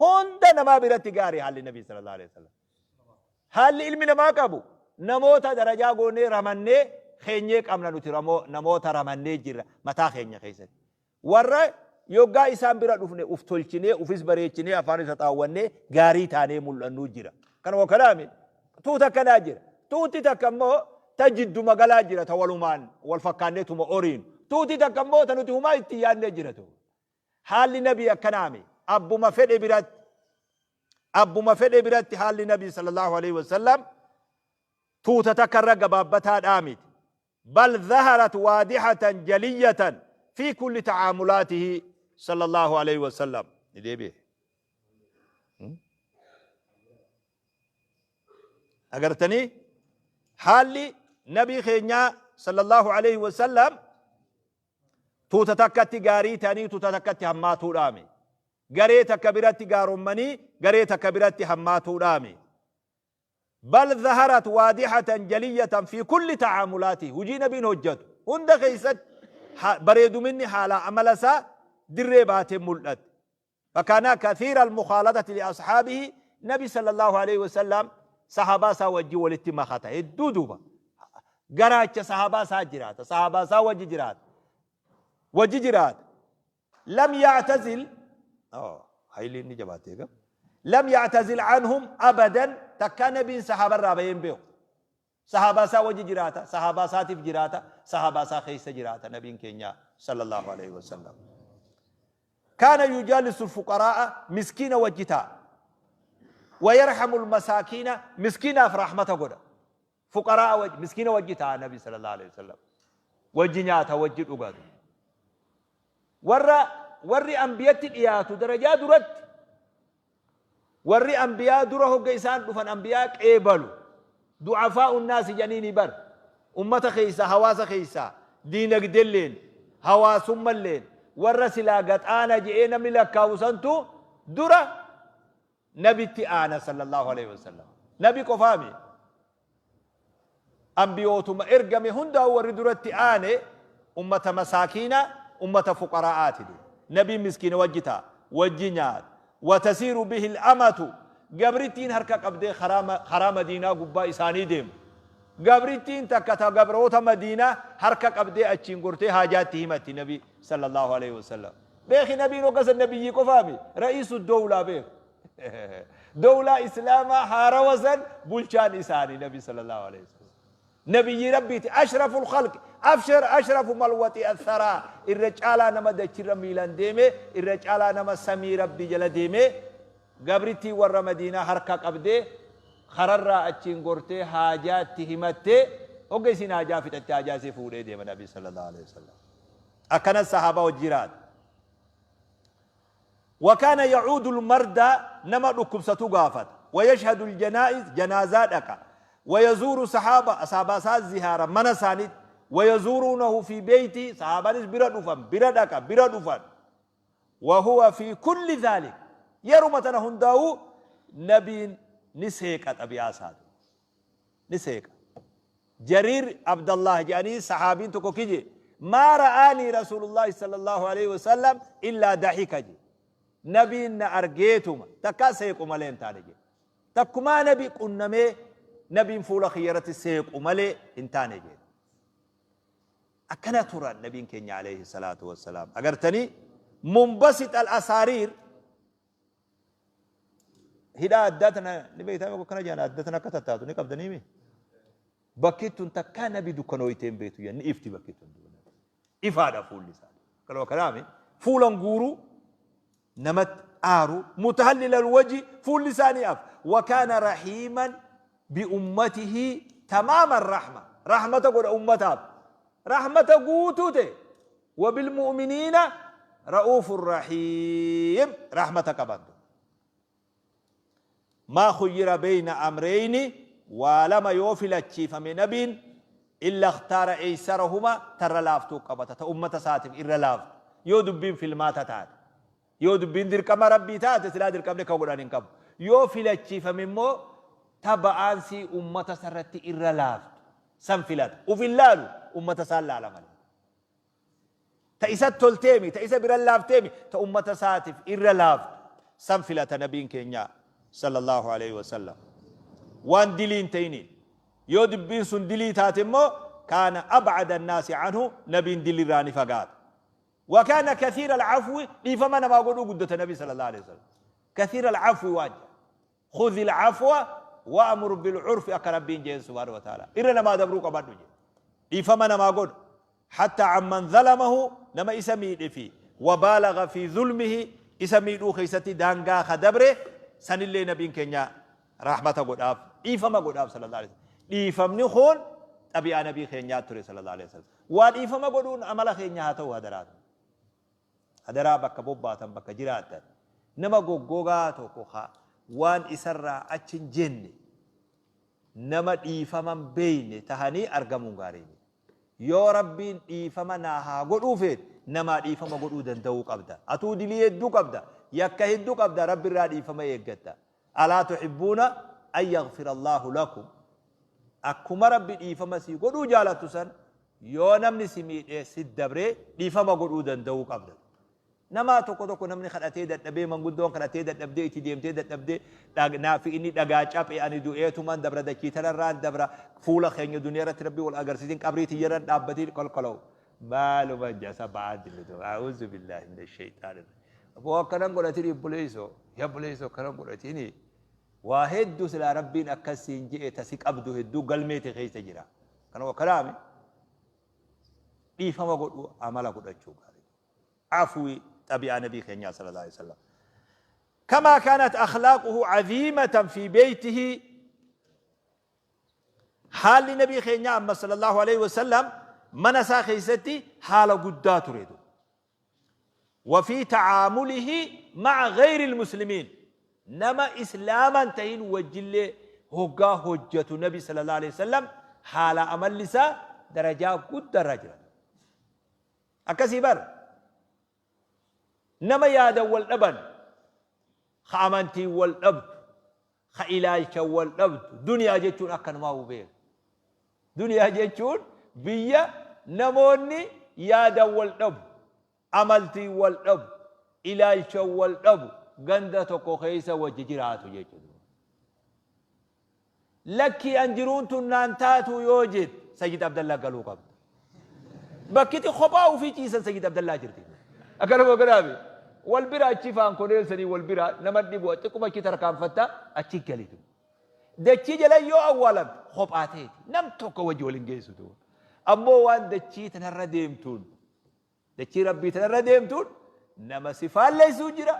Hunda namaa biratti gaarii haalli Nabii sallallahu alaihi wasallam. Haalli ilmi namaa qabu namoota darajaa goonee ramannee keenyee qabna nuti namoota ramannee jirra mataa keenya keessatti. Warra yoggaa isaan bira dhufne uf tolchinee, ufis bareechinee, afaanis haxaawwannee gaarii taanee mul'annuu jira. Kanuma kanaami tuuta akkanaa jira. Tuuti takka immoo ta jidduma galaa jira ta walumaan wal fakkaannee tuma oriinu. Tuuti takka immoo ta nuti humaa itti yaadnee jira tu. Haalli nabii akkanaami. Abbuma fedhe biratti abbuma fedhe biratti haalli nabii sallallahu alaihi wasallam tuuta takka irra gabaabbataadhaa miti. Bal zaharat waadihatan jaliyatan fi kulli ta'aamulaatihi sallallahu alaihi wasallam. Ni deebi'e. Agartanii haalli nabii keenyaa sallallahu alaihi wasallam tuuta takkatti gaarii ta'anii tuuta takkatti hammaatuudhaami. Garee takka biratti gaarommanii garee takka biratti hammaatuudhaami. Bal zaharat waadihatan jaliyatan fi kulli ta'aamulaatihi hujii nabiin hojjatu hunda keessatti Bareeduminni haalaa amala isaa dirree baatee mul'atte. Fakkaana kathiira almukhaalatati li ashaabihi, Nabi sallallahu aleyhi wasallam sahaabaa isaa wajji walitti makata hedduu. Duuba garaacha sahaabaa isaa jiraata, sahaabaa isaa wajji jiraata, wajji jiraata. Lam ya'tazil, hayliin ni jabaatte egaa, lam ya'tazil anhum abadan, takkaa nabiin sahaaba irraa bahee hin beeku. Sahaabaa isaa wajji jiraata, sahaabaa isaatiif jiraata, sahaabaa isaa keessa jiraata nabiin keenya sallallahu alaihi wasallam. Kaana yujaalisu fuqaraa'a, miskiina wajji taa'a. Wayarhamu almasaakiina, miskiinaaf rahmata godha. Fuqaraa'a wajji, miskiina wajji taa'a nabi sallallahu alaihi wasallam. Wajji nyaata, wajji dhugatu. Warra warri ambiyatti dhiyaatu darajaa duratti, warri ambiyaa dura hogga isaan dhufan ambiyaa qeebalu, du'afaa'u naasi jedhaniini bar. Ummata keessaa, hawaasa keessaa, diinagdelleen hawaasummalleen warra silaa gaxaana je'ee namni lakkaawu santu dura nabitti aana sallallahu alaihi wasallam. Nabi qofaami, ambiyootuma ergame hundaa'u warri duratti aane ummata masaakiina, ummata fuqaraa'aati. Nabiin miskiina wajji ta'a, wajji nyaata. Watasiiru bihi al-amatu, gabrittiin harka qabdee karaa Madiinaa gubbaa isaanii deemu. Gabrittiin takka ta gabroota Madiinaa harka qabdee achiin gortee haajaatti himatti nabi sallallahu alaihi wasallam. Beeki, nabiin hogga san nabiyyii qofaami, ra'iisu dowlaa. Beeku, dowlaa islaamaa haarawa san bulchaan isaanii nabi sallallahu alaihi wasallam. Nabiyyi rabbiiti, ashraful khalqi, afshar ashrafu man waxi'a tharaa, irra caalaa nama dachirra miilaan deeme, irra caalaa nama samii rabbii jala deeme. Gabrittii warra Madiinaa harka qabdee kararraa achiin gortee haajaatti himattee, hogga isiin haajaa fixatte haajaa isii fuudhee deema nabi sallallahu alaihi wasallam. Akkanas sahaabaa wajji jiraata. Wakaana yacuudu lmardaa, nama dhukkubsatu gaafata. Wayashhadu ljanaa'iz, janaazaa dhaqa. Wayazuuru sahaaba, asaabaa isaa zihaara mana isaaniitti. Wayazuuruunahu fi beeytii, sahaabaanis bira dhufan, bira dhaqa, bira dhufan. Wahuwa fi kulli dhaalik, yeruma tana hundaa'uu nabiin ni seeqa, xabi'aa isaati ni seeqa. Jariir Abdallah jedhanii sahaabiin tokko kije, maa ra'aanii rasuulullaahi sallallahu alaihi wasallam illaa dahika je. Nabiin na argeetuma takkaa seequ malee hin taane je. Takkumaa nabi qunnamee nabiin fuula kiyya irratti seequ malee hin taane je. Akkana turan nabiin keenya alayhi salaatu wassalaam. Agartanii, munbasit al asaariir, hidhaa addaa tana ni beektaa, akkana jedhan, adda tana akka tattaatu ni qabdanii mi? Bakki tun takkaa nabi dukkanooytee hin beektu ni ifti bakki tun. Ifaadha fuulli isaa. Kanuma kanaami fuulan guuruu namatti aaru, mutahallil alwaji, fuulli isaa ni af. Wakaana rahiiman biummatihi tamaaman rahma, rahmata godha ummataaf, rahmata guutuu ta'e. Wabilmu'miniina ra'uufun rahiim, rahmata qaban. Maa khuyyira beyna amreyni, waa lama yoo filachiifame nabiin, illa ikhtaara eysarahuma, tarra laaftuu qabata, ta ummata isaatif irra laaftu. Yoo dubbiin filmaata taate, yoo dubbiin dirqama rabbii taate silaa dirqamni akka godhan hin qabu. Yoo filachiifame immoo ta ba'aansii ummata isarratti irra laaftu san filata. Uf hin laalu, ummata isaan laala malee. Ta isa tolteemi, ta isa biran laafteemi, ta ummata isaatif irra laaftu san filata nabiin keenya sallallahu alaihi wasallam. Waan dilii hin ta'iniin. Yoo dubbiin sun dilii taate immoo kaana abcada annaasi anhu, nabiin dilirraa ni fagaata. Wa kaana kathiira alcafwi, dhiifama namaa godhuu guddata nabi sallallahu alaihi wasallam. Kathiira alcafwi waan jedha. Khudhil afwa wa'mur bil urfi, akka rabbiin jeen subhaanahu wa ta'ala. Irra namaa dabruu qabadhu jedhe. Dhiifama namaa godhu. Hatta amman zalamahu, nama isa miidhe, fi wa baalagha fi zulmihi, isa miidhuu keessatti daangaa ka dabre sanillee nabiin keenya rahmata godhaaf, dhiifama godhaaf sallallahu alaihi wasallam. Dhiifamni kun xabi'aa nabii keenyaa ture sallallahu alaihi wasallam. Waa dhiifama godhuun amala keenya haa ta'u hadaraa. Hadaraa, bakka bobbaatan, bakka jiraattan, nama goggogaa tokko ka waan isarraa achi hin jenne, nama dhiifama hin beeyne tahanii argamuun gaarii miti. Yoo Rabbiin dhiifama naa haa godhuu feete, namaa dhiifama godhuu danda'uu qabda. Atuu dilii hedduu qabda, yakka hedduu qabda, Rabbi irraa dhiifama eeggatta. Alaa tuhibbuuna an yaghfira Allaahu lakum. Akkuma Rabbi dhiifama sii godhuu jaalattu san. Yoo namni si miidhee sit dabree dhiifama godhuu danda'uu qabda. Namaa tokko tokko namni kadhatee dadhabee manguddoon kadhattee dadhabdee itti deemtee dadhabdee naafi inni dhagaa caphe ani du'eetuman dabra dachii tanarraan dabra fuula keenya duniyaa irratti rabbi wal agarsiisin qabrii tiyyarran dhaabbatiin kolkola'u. Maaluma jasa ba'aan dillitu. A'uuzu billaahi mina shayxaani. Aboo akkanan godhatini obboleessoo. Yaa obboleessoo akkanan godhatini. Waa hedduu silaa Rabbiin akkas siin je'e ta si qabdu hedduu galmee tee keessa jira. Kanuma kanaami dhiifama godhuu amala godhachuu gaarii. Afwii xabi'aa nabii keenyaa sallallahu alaihi wasallam. Kamaa kaanat akhlaaquhu aziimatan fi beeytihi haalli nabii keenyaa amma sallallahu alaihi wasallam mana isaa keessatti haala guddaa ture. Wa fii ta'aamulihi ma'a ghayril muslimiin nama islaama hin tahin wajjillee hoggaa hojjatu nabi sallallahu alaihi wasallam haala amalli isaa darajaa guddarra jira. Akkasii bar nama yaadan wal dhaban ka amantiin wal dhabdu ka ilaalchan wal dhabdu duniyaa jechuun akkanumaa beeka. Duniyaa jechuun biyya namoonni yaadan wal dhabu, amaltiin wal dhabu, ilaalchan wal dhabu ganda tokko keessa wajji jiraatu jechuudha. Lakkii an jiruun tun naan taatu yoo jette Sayyid Abdallaa galuu qabda. Bakkiti kophaa ofii ciisan Sayyid Abdallaa jirti. Akkanuma godhaami. Wal bira achi faankoneelsanii wal bira nama dhibu xiqquma achi tarkaanfatta achi galitu. Dachii jala yoo awwaalamte kophaa teeti. Nam tokko wajji wal hin geessu duuba. Ammoo waan dachii tanarra deemtuun dachii rabbii tanarra deemtuun nama si faalleessuu jira.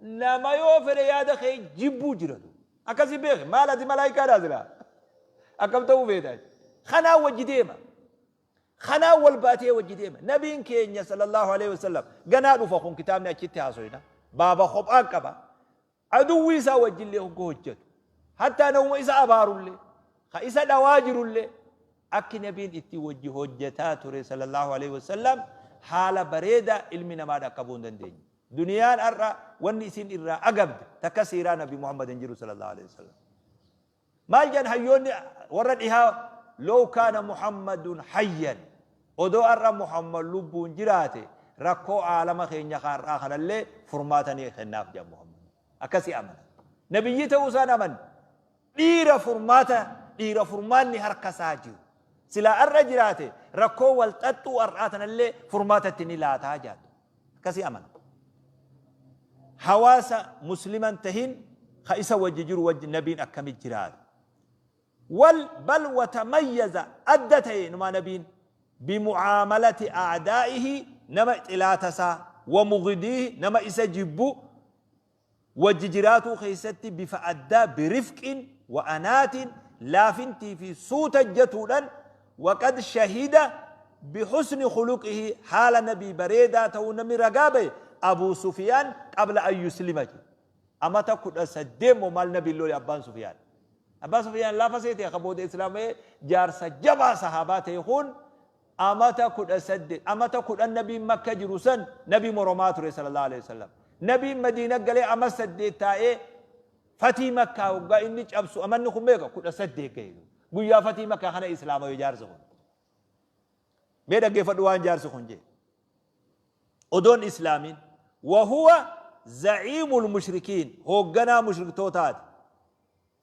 Nama yoo fedhe yaada kee jibbuu jira. Akkasii beeki maal ati malaayikaadhaa silaa. Akkam ta'uu feeta. Kanaan wajji deema. Kanaan wal baatee wajji deema. Nabiin keenya sallallahu alaihi wasallam ganaa dhufa kun kitaabni achitti haasoyna. Baaba kophaan qaba. Aduwwii isaa wajjillee hogga hojjatu, hattaa namuma isa abaarullee, ka isa dhawaa jirullee, akki nabiin itti wajji hojjataa ture sallallahu aleyhi wasallam haala bareedaa ilmi namaa dhaqqabuu hin dandeenye. Duniyaan har'a wanni isiin irraa agabde takka siiraa nabi Muhammad hin jiru sallallahu aleyhi wasallam. Maal jedhan hayyoonni warra dhihaa low kaana Muhammadun hayyan odoo har'a Muhammad lubbuun jiraate rakkoo aalama keenya ka har'aa kanallee furmaata ni kennaaf jedhan Muhammad. Akkasii amana. Nabiyyii ta'uu isaan amanne. Dhiira furmaata dhiira furmaanni harka isaa jiru. Silaa har'a jiraate rakkoo wal xaxxuu har'aa tanallee furmaata itti ni laataa jedhan. Akkasii amana. Hawaasa muslima hin tahin ka isa wajji jiru wajji nabiin akkami jiraata. Wal bal watamayyaza adda ta'e numaa nabiin bimucaamalati a'daa'ihi nama xilaata isaa wa mughidiihi nama isa jibbu wajji jiraatuu keessatti bifa addaa birifqin wa anaatin laafintii fi suuta jatuudhan waqad shahida bihusni khuluqihi haala nabii bareedaa ta'uu namni ragaa bahe Abuu Sufiyaan qabla an yuslima jedhe. Amata 18 moo maal nabiin lole abbaan Sufiyaan. Abbaan Sufiyaan laafa seete ka booda islaama'ee jaarsa jabaa sahaabaa ta'e kun Amata 18, amata 10 nabiin makka jiru san nabi moromaa ture sallallahu alaihi wasallam. Nabiin madiina galee ama 8 taa'ee fatii makkaa hoggaa inni cabsu amanni kun meeqa 18 gahe. Guyyaa fatii makkaa kana islaamawe jaarsi kun. Mee dhaggeeffadhu waan jaarsi kun jee. Odoon islaamiin wahuwa zaciimul mushrikiin hoogganaa mushriktootaati.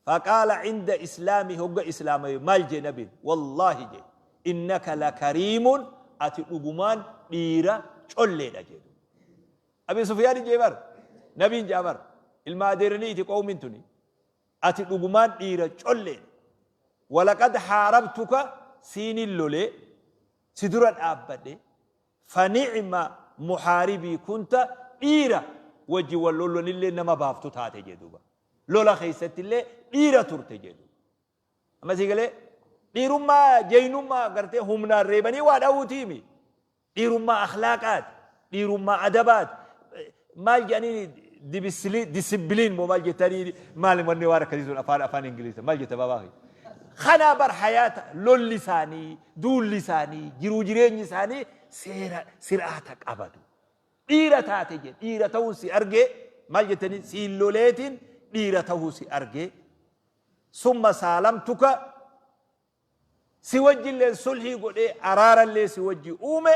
Faqaala cinda islaamihi hogga islaamawe maal jee nabiin wallaahi jee innaka lakariimun ati dhugumaan dhiira colleedha jee duuba. Abi Sufyaani jee bar nabiin jaa bar ilma adeeraniiti qawmiin tuni ati dhugumaan dhiira colleedha. Walaqad haarabtuka siinin lolee si dura dhaabbadhe fanicma muhaaribii kunta dhiira wajji wal lollanillee nama baaftu taate jee duuba. Lola keessattillee dhiira turte jedhu. Amma sii galee dhiirummaa jeynummaa gartee humnaan reebanii waa dhawuutiimi. Dhiirummaa akhlaaqaati. Dhiirummaa adabaati. Maal jedhanii disibiliin moo maal jettanii maal wanni waan akkasii sun afaan afaan Ingiliisa maal jetta baabaa kee. Kanaa bar hayaata lolli isaanii duulli isaanii jiruu jireenyi isaanii seera sir'aata qabatu. Dhiira taate jedhe dhiira ta'uun si argee maal jettanii siin loleetiin dhiira ta'uu si argee summa saalamtuka Si wajjilleen sulhii godhee araarallee si wajji uume.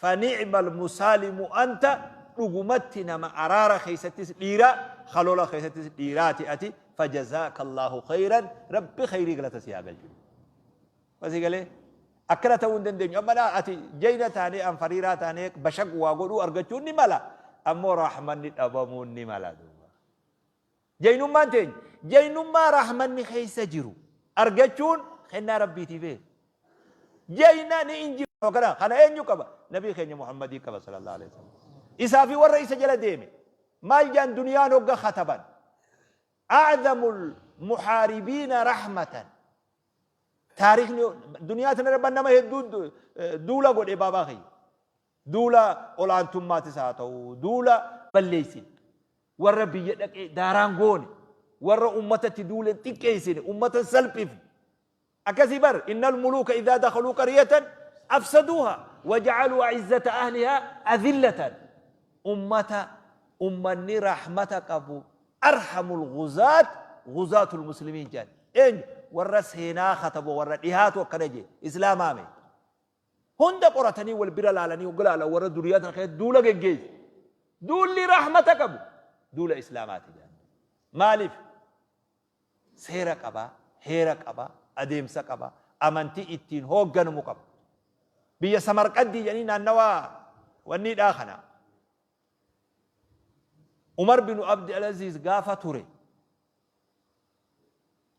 Fani'mal musaalimu anta, dhugumatti nama araara keessattis dhiira, ka lola keessattis dhiiraati ati, fajazaakallaahu khayran, Rabbi khayrii galata si haa galchu. Masii galee? Akkana ta'uu hin dandeenyu. Amma laa ati jayna taanee an fariiraa taanee bashaq waa godhuu argachuun ni mala. Ammoo rahmanni dhabamuun ni mala duuba. Jaynummaan teenya jaynummaa rahmanni keessa jiru argachuun kennaa Rabbiitii beeki. Jayna ni injifama kana kana eenyu qaba? Nabii keenya Muhammadii qaba sallallahu alaihi wasallam. Isaa fi warra isa jala deeme maal jaan duniyaan hogga kataban a'zamul muhaaribiina rahmatan. Taarikhni duniyaa tana irra nama hedduu duula godhe baabaa kiyya. Duula ol'aantummaatis haa ta'u, duula balleessine, warra biyya dhaqee daaraan goone, warra ummata itti duule hin xiqqeessine, ummata hin salphifne. Akkasii bar, innal muluuka idhaa dakhaluu qaryatan afsaduuha waja'aluu a'izzata ahlihaa adhillatan. Ummata ummanni rahmata qabu arhamul ghuzaat ghuzaatul muslimiin jedhan. Eenyu? Warra seenaa katabu warra dhihaatu akkana jee. Islaamaame. Hunda qoratanii wal bira laalanii hogga laalan warra duniyaa tana keessatti duula geggeesse. Duulli rahmata qabu duula Islaamaati jedhan. Maaliif? Seera qaba, heera qaba, adeemsa qaba, amantii ittiin hoogganamu qaba. Biyya Samarqaddii jedhanii naannawa wanniidhaa kana. Umar binu Abdi Alaziz gaafa ture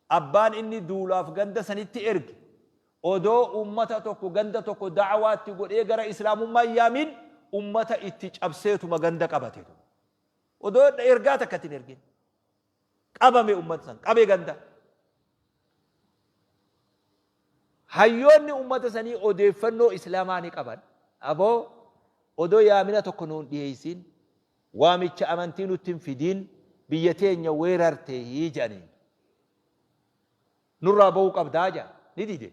Abbaan inni duulaaf ganda sanitti erge odoo ummata tokko ganda tokko da'waa itti godhee gara islaamummaa hin yaamin ummata itti cabseetuma ganda qabate. Odoo ergaa takka itti hin ergin. Qabame ummata san qabe ganda. Hayyoonni ummata sanii odeeffannoo islaamaa ni qaban. Aboo odoo yaamina tokko nuun dhiyeessin Waamicha amantii nutti hin fidiin biyya teenya weerarte jedhaniin. Nurraa ba'uu qabdaa jedhan. Ni dide.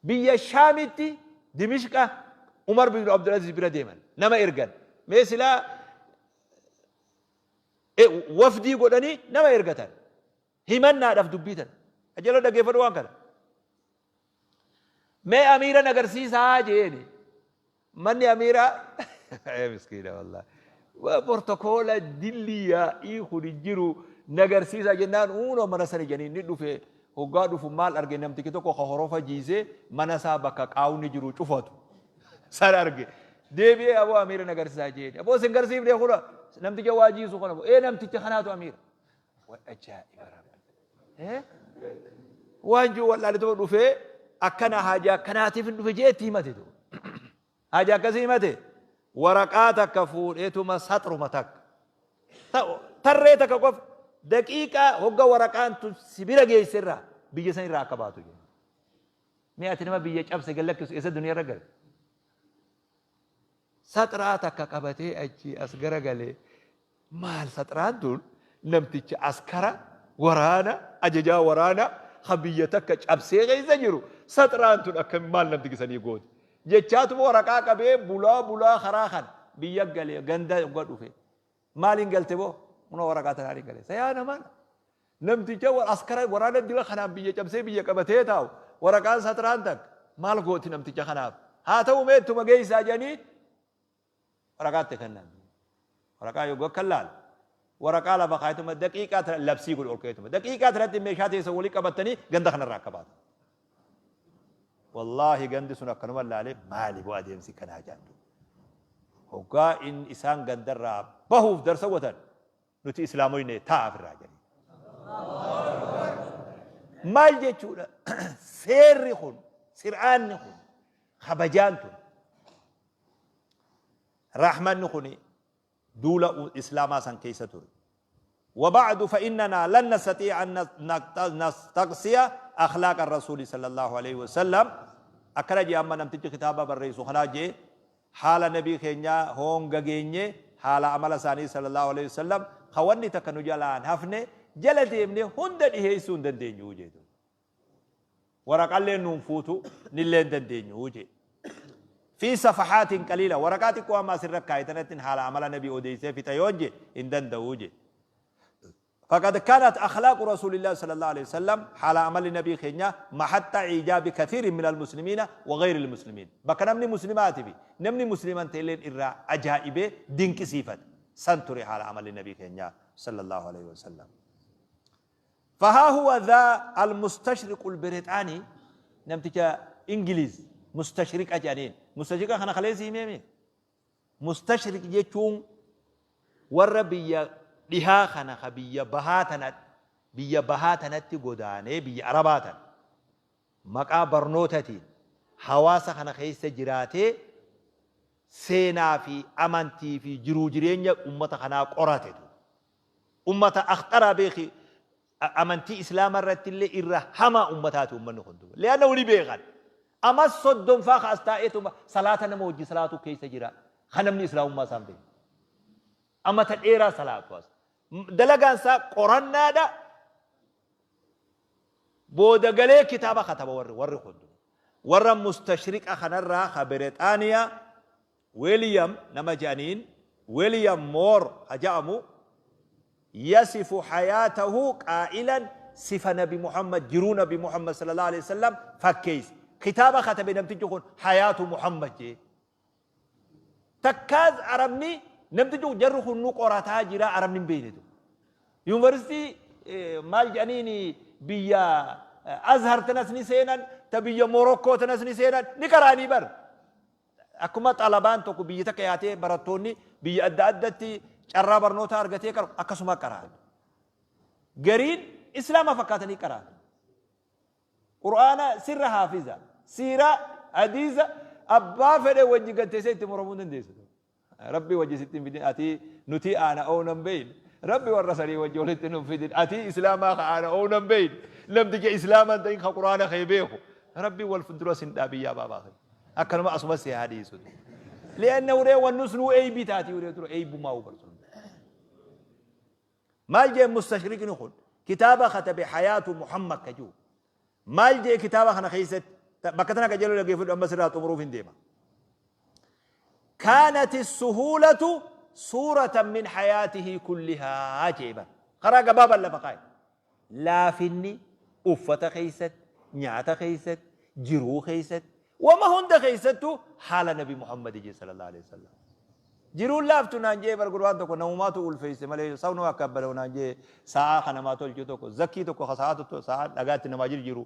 Biyya Shaamitti Dimishqa Umar bin Abdulaziz bira deeman. Nama ergan. Mee silaa wafdii godhanii nama ergatan. Himannaadhaaf dubbii tana. Ajala dhaggeeffadhu waan kana. Mee amiira nagarsiisaa jeeni. Manni amiiraa ee miskiina wallahi. Portokoola dillii yaa'ii kun hin jiru nagarsiisaa jennaan uunoo mana sana jedhanii ni dhufe. Hoggaa dhufu maal arge namtichi tokko ka horofa jiisee mana isaa bakka qaawni jiru cufatu. San arge. Deebi'ee aboo amiira nagarsiisaa jeeni. Aboo sin garsiifne kuna namticha waa jiisu kana. Ee namticha kanaatu amiira. Way ajaa'iba rabbi. Eh? Waan jiru wallaaletuma dhufee akkana haajaa akkanaatiif hin dhufe jee itti himate duuba. Haajaa akkasii himate waraqaa takka fuudheetuma saxruma takka. Tarree takka qofa daqiiqaa hogga waraqaan tun si bira geesse irraa biyya san irraa akka baatu jedhe. Mee ati nama biyya cabse gad lakkisu eessa duniyaa irra gale? Saxraa takka qabatee achii as garagalee Maal saxraan tun namticha askara waraana ajajaa waraana ka biyya takka cabsee keessa jiru saxraan tun akkami maal namtichi sanii gooti jechaatuma waraqaa qabee bulaa bulaa karaa kana biyya galee ganda hogga dhufe maaliin galte boo kunoo waraqaa tanaan hin gale sayaa namaan namticha askara waraana dila kanaan biyya cabsee biyya qabatee taa'u waraqaan saxraan takka maal gooti namticha kanaaf haa ta'u mee ittuma geessaa jedhanii Waraqaa itti kennan. Waraqaa yogguu akka laalu waraqaa lafa kaayetuma daqiiqaa tana labsii godhu ol ka'eetuma daqiiqaa tanatti meeshaa teessan walii qabattanii ganda kanarraa akka baatan. Wallaahi gandi sun akkanuma laalee maali boo adeemsi kanaa jedhan. Hoggaa in isaan gandarraa bahuuf darsa watan nuti islaamoyne taa'aa ofirraa jedhanii. Maal jechuudha seerri kun sir'aanni kun kabajaan tun Rahmanni kuni duula Islaamaa san keessa ture. وبعد فإننا لن نستطيع أن نستقصي أخلاق الرسول صلى الله عليه وسلم akkana jee amma namtichi kitaaba barreessu kanaa jee haala nabii keenyaa hoonga geenye haala amala isaanii sallallahu alaihi wasallam ka wanni takka nu jalaan hafne jala deemne hunda dhiheessuu hin dandeenyu jee Waraqalleen nuun fuutu nillee hin dandeenyu jee. Fi safahaatin qaliila waraqaa xiqqoo amma asirra kaa'e tanattin haala amala nabii odeessee fixa yoon jee hin danda'u jee. Faqad kaanat akhlaaqu Rasuulillaahi sallallaahu aleyhi wasallam, haala amalli Nabii keenyaa, mahaxxa iijaabi kathiirin minal muslimiina wa ghayril muslimiin, bakka namni muslimaati fi namni muslima hin ta'inilleen irraa ajaa'ibee dinqisiifate san ture haala amalli Nabii keenyaa sallallaahu aleyhi wasallam. Fahaa huwa dhaa al-mustashriqul Berexaanii, namticha Ingiliiz mustashriqa jedhaniin. Mustashriqa kana kaleessi himeemi? Mustashriq jechuun warra biyya dhihaa kana ka biyya bahaa tana biyya bahaa tanatti godaanee biyya Arabaa tana maqaa barnootatiin hawaasa kana keessa jiraatee seenaa fi amantii fi jiruu jireenya ummata kanaa qoratetu. Ummata akhxaraa beeki amantii islaama irratti illee irra hamaa ummataati ummanni kun duuba. Li'annahu ni beekan. Ama soddomfaa ka as taa'eetuma salaata nama wajji salaatu keessa jira. Ka namni islaamummaa isaan beeku. Amata dheeraa salaatu as. Dalagaan isaa qorannaadha. Booda galee kitaaba kataba warri warri kun. Warra mustashriqa kanarraa ka Berexaaniyaa William nama je'aniin, William Moore ka ja'amu, yasifu hayaatahu qaa'ilan sifa nabi Muhammad, jiruu nabi Muhammad sallallahu aleyhi wasallam fakkeeyse. Kitaaba katabe namtichi kun Hayaatu Muhammad je'ee. Takkaas Arabni namtichi kun jarri kun nu qorataa jira Arabni hin beeyne. Yuunivarsiitii maal jedhaniin biyya Azhar tanas ni seenan, ta biyya Morokkoo tanas ni seenan, ni qaraanii bar. Akkuma xalabaan tokko biyya takka yaatee barattoonni biyya adda addatti carraa barnootaa argatee qaru akkasuma qara'an. Gariin Islaama fakkaatanii qara'an. Qur'aana sirra haafiza, siiraa, hadiisa abbaa fedhe wajji gatteessee itti moromuu hin dandeessu. Rabbi wajji sitti hin fidin atii nutii aana oowna hin beeyne. Rabbi warra sanii wajji walitti nu hin fidin atii islaamaa ka aana oowna hin beeyne. Namticha islaama hin ta'in ka qur'aana kee beeku. Rabbi wal dura sin dhaabin yaa baabaa kee. Akkanuma asuma si haa dhiisu. Li'anna uree wannus nuu eeybii taatii uree dura eeybumaa hubarsu. Maal jee mustashriqni kun kitaaba katabe Hayaatu Muhammad ka jiru. Maal jee kitaaba kana keessatti bakka tana qajeeloo dhaggeeffadhu amma sirraa xumuruuf hin deema. Kaanati suhuulatu suuratan min hayaatihi kullihaa jee bar. Karaa gabaabaan lafa kaa'e. Laafinni uffata keessatti, nyaata keessatti, jiruu keessatti, wama hunda keessattuu haala Nabi Muhammad jee sallallahu alaihi wasallam. Jiruun laaftu naan jee bar gurbaan tokko namumaatu ulfeesse malee sawnuu akka abbala'u naan jee sa'aa kan namaa tolchu tokko zakkii tokko ka sa'aa tokko sa'aa dhagaatti namaa jirjiru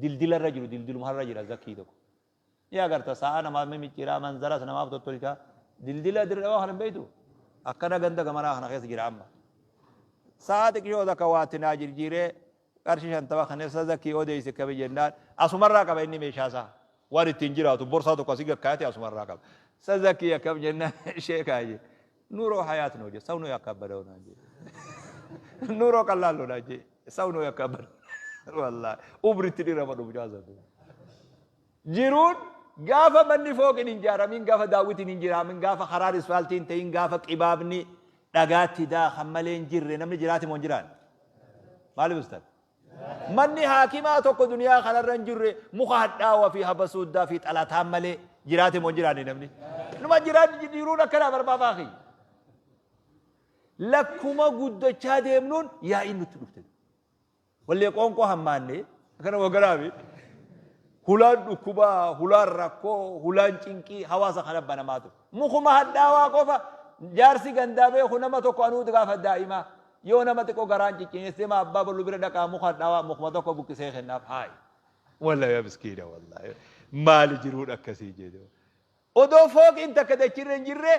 dildila irra jiru dildiluma irra jira zakkii tokko. Ni agarta sa'a namaaf mimicciiraa manzaras namaaf tottolchaa dildila dirre dhawaa kana hin beektu akkana ganda gamanaa kana keessa jira amma. Sa'a xiqqishoo takka waatti naa jirjiiree qarshii 50 kaneessa zakkii odeeyse kami jennaan asumarraa qaba inni meeshaa isaa waan ittiin jiraatu borsaa tokko asii gakkaayate asumarraa qaba. Sa zakkii akkam jennaan sheekaa jee nuuroo hayaat noo jee sawnoo yakka abbada'u naan jee nuuroo qallaalloo naan jee sawnoo yakka abbada'u wallaahi umritti dhirama dhufu jaasatu. Jiruun gaafa manni fooqin hin jaaramin, gaafa daawwitiin hin jiraamin, gaafa karaan isfaaltii hin ta'in, gaafa qibaabni dhagaatti daakan malee hin jirre namni jiraate moo hin jiraanne? Maaliif ustan? Manni haakimaa tokko duniyaa kanarra hin jirre muka hadhaawaa fi habasuuddaa fi xalataan malee jiraate moo hin jiraanne namni? Numa jiraan jiruun akkanaa barbaabaa kiyya. Lakkuma guddachaa deemnuun yaa'iin nutti dhufte. Wallee qoonqoo hammaanne akkana wagaraami. Hulaan dhukkubaa, hulaan rakkoo, hulaan cinqii hawaasa kana banamaa ture. Mukuma hadhaawaa qofa jaarsi gandaa beeku nama tokko anuuti gaafa daa'imaa yoo nama xiqqoo garaan ciccineessee ma abbaa bollu bira dhaqaa muka hadhaawaa mukuma tokko buqqisee kennaaf haayi. Wallahi yaa miskiina wallahi maali jiruun akkasii jedhu. Odoo fooqiin takka dachirra hin jirre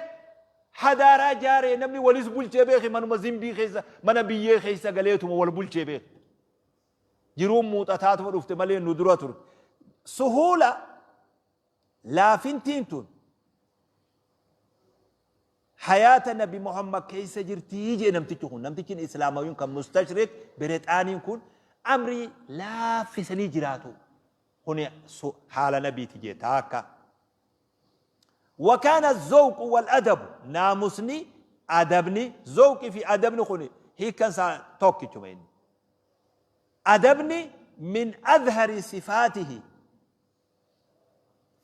hadaaraa jaaree namni walis bulchee beeki manuma zimbii keessa mana biyyee keessa galeetuma wal bulchee beeki. Jiruun muuxataatuma dhufte malee nu dura turte. Suhuula laafintiin tun hayaata nabi Muhammad keessa jirtii jee namtichi kun namtichi islaamawiin kan mustashrik Berexaaniin kun amrii laaffisanii jiraatu. Kuni haala nabiiti jee taakka. Wakaana zawqu wal adabu naamusni adabni zawqi fi adabni kun hiikkan isaa tokkichuma inni. Adabni min adhari sifaatihi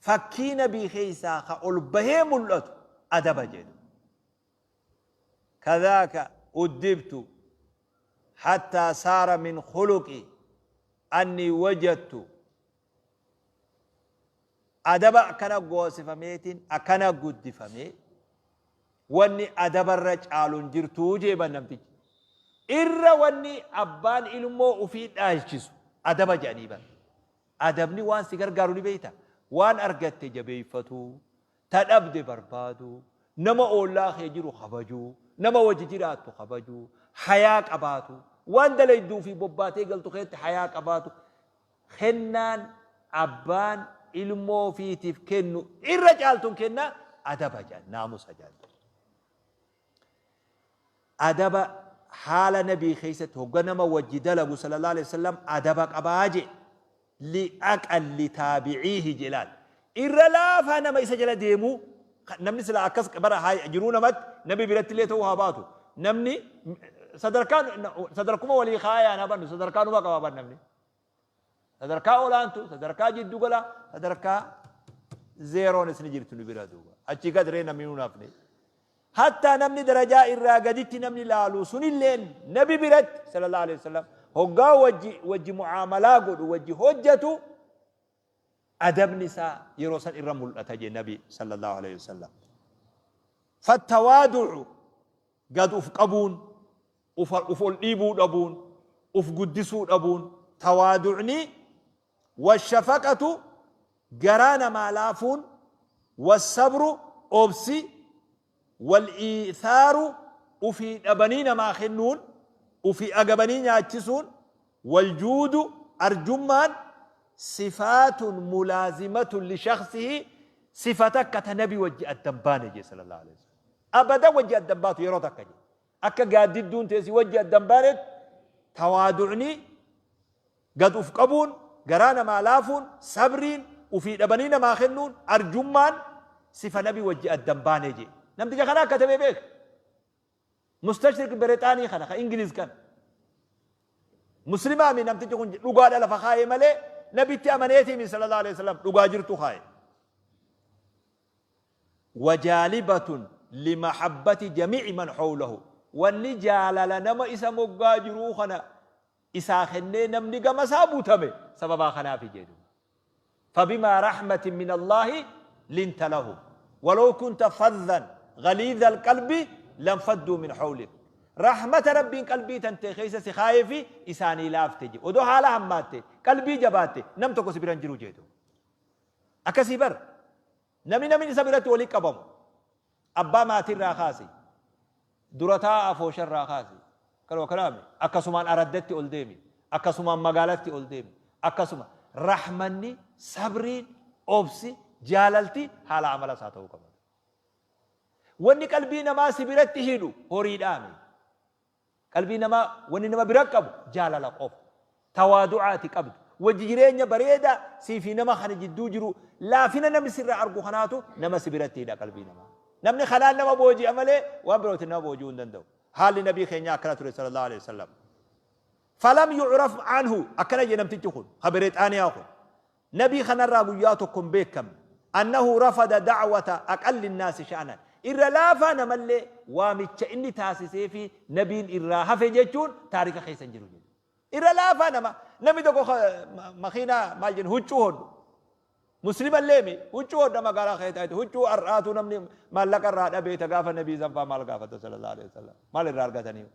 fakkii nabii keessaa ka ol bahee mul'atu adaba jedhu. Kadhaaka uddibtu Hattaa saara min khuluqi annii wajadtu adaba akkana goosifameetiin akkana guddifamee wanni adabarra caalu hin jirtuu jee bar namtichi. Irra wanni abbaan ilmoo ufii dhaalchisu adaba jedhanii bar. Adabni waan si gargaaru ni beeyta. Waan argatte jabeeyfatuu, ta dhabde barbaaduu, nama oollaa kee jiru kabajuu, nama wajji jiraattu kabajuu, hayaa qabaatuu, waan dalayduu fi bobbaatee galtu keetti hayaa qabaatu, kennaan abbaan ilmoo ofiitiif kennu irra caaltuun kennaa adaba jedhan, naamusa jedhan. Adaba haala nabii keessatti hogga nama wajji dalagu sallallahu alaihi wasallam adaba qabaa je li aqalli taabiciihi je laal. Irra laafaa nama isa jala deemuu namni sila akkas bara jiruu namatti nabi biratti illee ta'uu haa baatu. Namni sadarkaan sadarkuma walii kaayaan haa bannu sadarkaanuma qaba ban namni. Sadarkaa olaantuu, sadarkaa jiddu galaa, sadarkaa zeeroonis ni jirti nu bira duuba. Achii gad ree namni nuun hafne. Hattaa namni darajaa irraa gaditti namni laalu sunilleen nabi biratti sallallahu alaihi wasallam hoggaa wajji wajji mu'aamalaa godhu wajji hojjatu adabni isaa yeroo san irra mul'ata jee nabi sallallahu alaihi wasallam. Fattawaadu'u gad uf qabuun uf uf ol dhiibuu dhabuun, uf guddisuu dhabuun, tawaadu'ni, washafaqatu garaa namaa laafuun, wassabru obsi, wal iithaaru ufii dhabanii namaa kennuun, ufii agabanii nyaachisuun, wal juudu arjummaan sifaatun mulaazimatun lishakhsihi sifa takka ta nabi wajji adda hin baane jee sallallahu alaihi wasallam. Abadan wajji adda hin baatu yeroo takka jee. Akka gaaddidduun tee si wajji adda hin baanetti tawaadu'ni, gad uf qabuun, garaa namaa laafuun, sabriin, ufii dhabanii namaa kennuun, arjummaan sifa nabi wajji adda hin baane jee. Namticha kana akka tabe beeka. Mustashriq Berexaanii kana ka Ingiliz kana. Muslimaa mi namtichi kun dhugaadha lafa kaa'e malee nabitti amaneetii mi sallallahu alaihi wasallam dhugaa jirtu kaa'e. Wajaalibatun limahabbati jamii'i man hawlahu wanni jaalala nama isa moggaa jiruu kana isaa kennee namni gama isaa butame sababaa kanaafi jee duuba. Fabimaa rahmatin min Allaahi linta lahum walaw kunta fadhan ghaliidha alqalbi lanfadduu min hawlik Rahmata Rabbiin qalbii tantee keessa si kaayefi isaanii laafte jee. Odoo haala hammaatte, qalbii jabaatte nam tokko si bira hin jiru jee duuba. Akkasii bar. Namni namni isa biratti wali qabamu. Abbaa maatii irraa kaasi. Dura taa'aa afoosha irraa kaasi. Kanuma kanaami. Akkasumaan araddatti ol deemi. Akkasumaan magaalatti ol deemi. Akkasuma rahmanni, sabriin, obsi, jaalalti haala amala isaa ta'uu qaba. Wanni qalbii namaa si biratti hidhu horiidhaami. Qalbii namaa wanni nama bira qabu jaalala qofa. Tawaadu'a ati qabdu. Wajji jireenya bareedaa sii fi nama kana jidduu jiru laafina namni sirraa argu kanaatu nama si biratti hidha qalbii namaa. Namni kanaan nama booji'a malee waan birootiin nama booji'uu hin danda'u. Haalli nabii keenyaa akkana ture sallallahu alaihi wasallam. Falam yu'raf anhu akkana jedhe namtichi kun ka Berexaaniyaa kun. Nabii kanarraa guyyaa tokko hin beekkamne. Annahu rafada da'wata aqalli nnaasi sha'nan. Irra laafaa namallee waamicha inni taasiseefii nabiin irraa hafe jechuun taarika keessa hin jiru jedhe. Irra laafaa nama namni tokko ka makiinaa maal jennu huccuu hodhu. Muslimallee mi huccuu hodha magaalaa keessa taa'eeti huccuu har'aatu namni maallaqa irraa dhabee ta gaafa nabii sanfaa maal gaafata sallallahu alaihi wasallam maal irraa argatanii.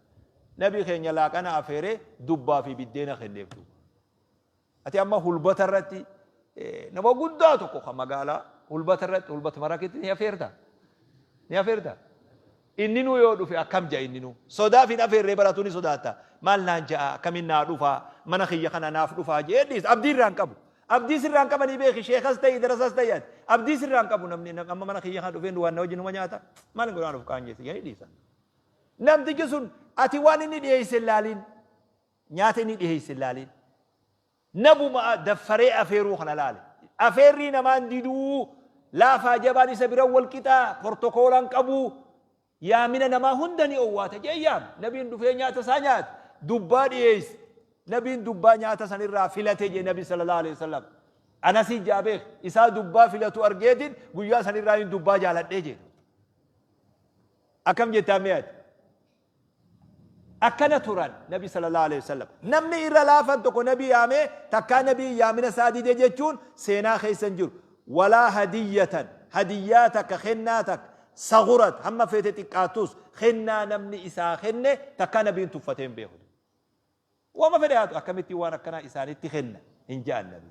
Nabii keenya laaqana afeeree dubbaa fi biddeena kenneef duuba. Ati amma hulbata irratti nama guddaa tokko kan magaalaa hulbata irratti hulbata marakitti ni afeerta. Ni afeerta. Inninuu yoo dhufe akkam ja'a inninuu. Sodaaf hin afeerree baratu ni sodaatta. Maal naan ja'a akkamiin naa dhufaa mana kiyya kana naaf dhufaa jee dhiisa. Abdii irraa hin qabu. Abdii sirraa hin qabanii beeki sheekas ta'i darasas ta'i ati. Abdii sirraa hin qabu namni amma mana kiyya kana dhufeen waan na wajjin numa nyaata. Maal hin godhaan of qaanjeessi jedhanii dhiisa. Namtichi sun ati waan inni dhiyeesse hin laaliin. Nyaata inni dhiheesse hin laalin. Nabuma daffaree afeeruu kana laale. Afeerrii namaan diduu, laafaa jabaan isa bira wal qixaa, portokoola hin qabu, yaamina namaa hunda ni owwaata jee yaame. Nabiin dhufee nyaata isaa nyaate. Dubbaa dhiheesse. Nabiin dubbaa nyaata sanirraa filate jee Nabi sallallahu alaihi wasallam. Anasii jaa beek isaa dubbaa filatu argeetiin guyyaa sanirraa hin dubbaa jaaladhee jee. Akkam jettaa mee ati? Akkana turan Nabi sallallahu alaihi wasallam. Namni irra laafan tokko Nabi yaamee takkaa Nabi yaamina isaa dide jechuun seenaa keessa hin jiru. Walaa hadiyyatan, hadiyyaa takka, kennaa takka, sagurat, hamma feete xiqqaattus, kennaa namni isaa kenne takkaa Nabiin tuffatee hin beeku. Wama fedhe haa ta'u, akkamittiin waan akkanaa isaanitti kenna hin ja'an Nabi.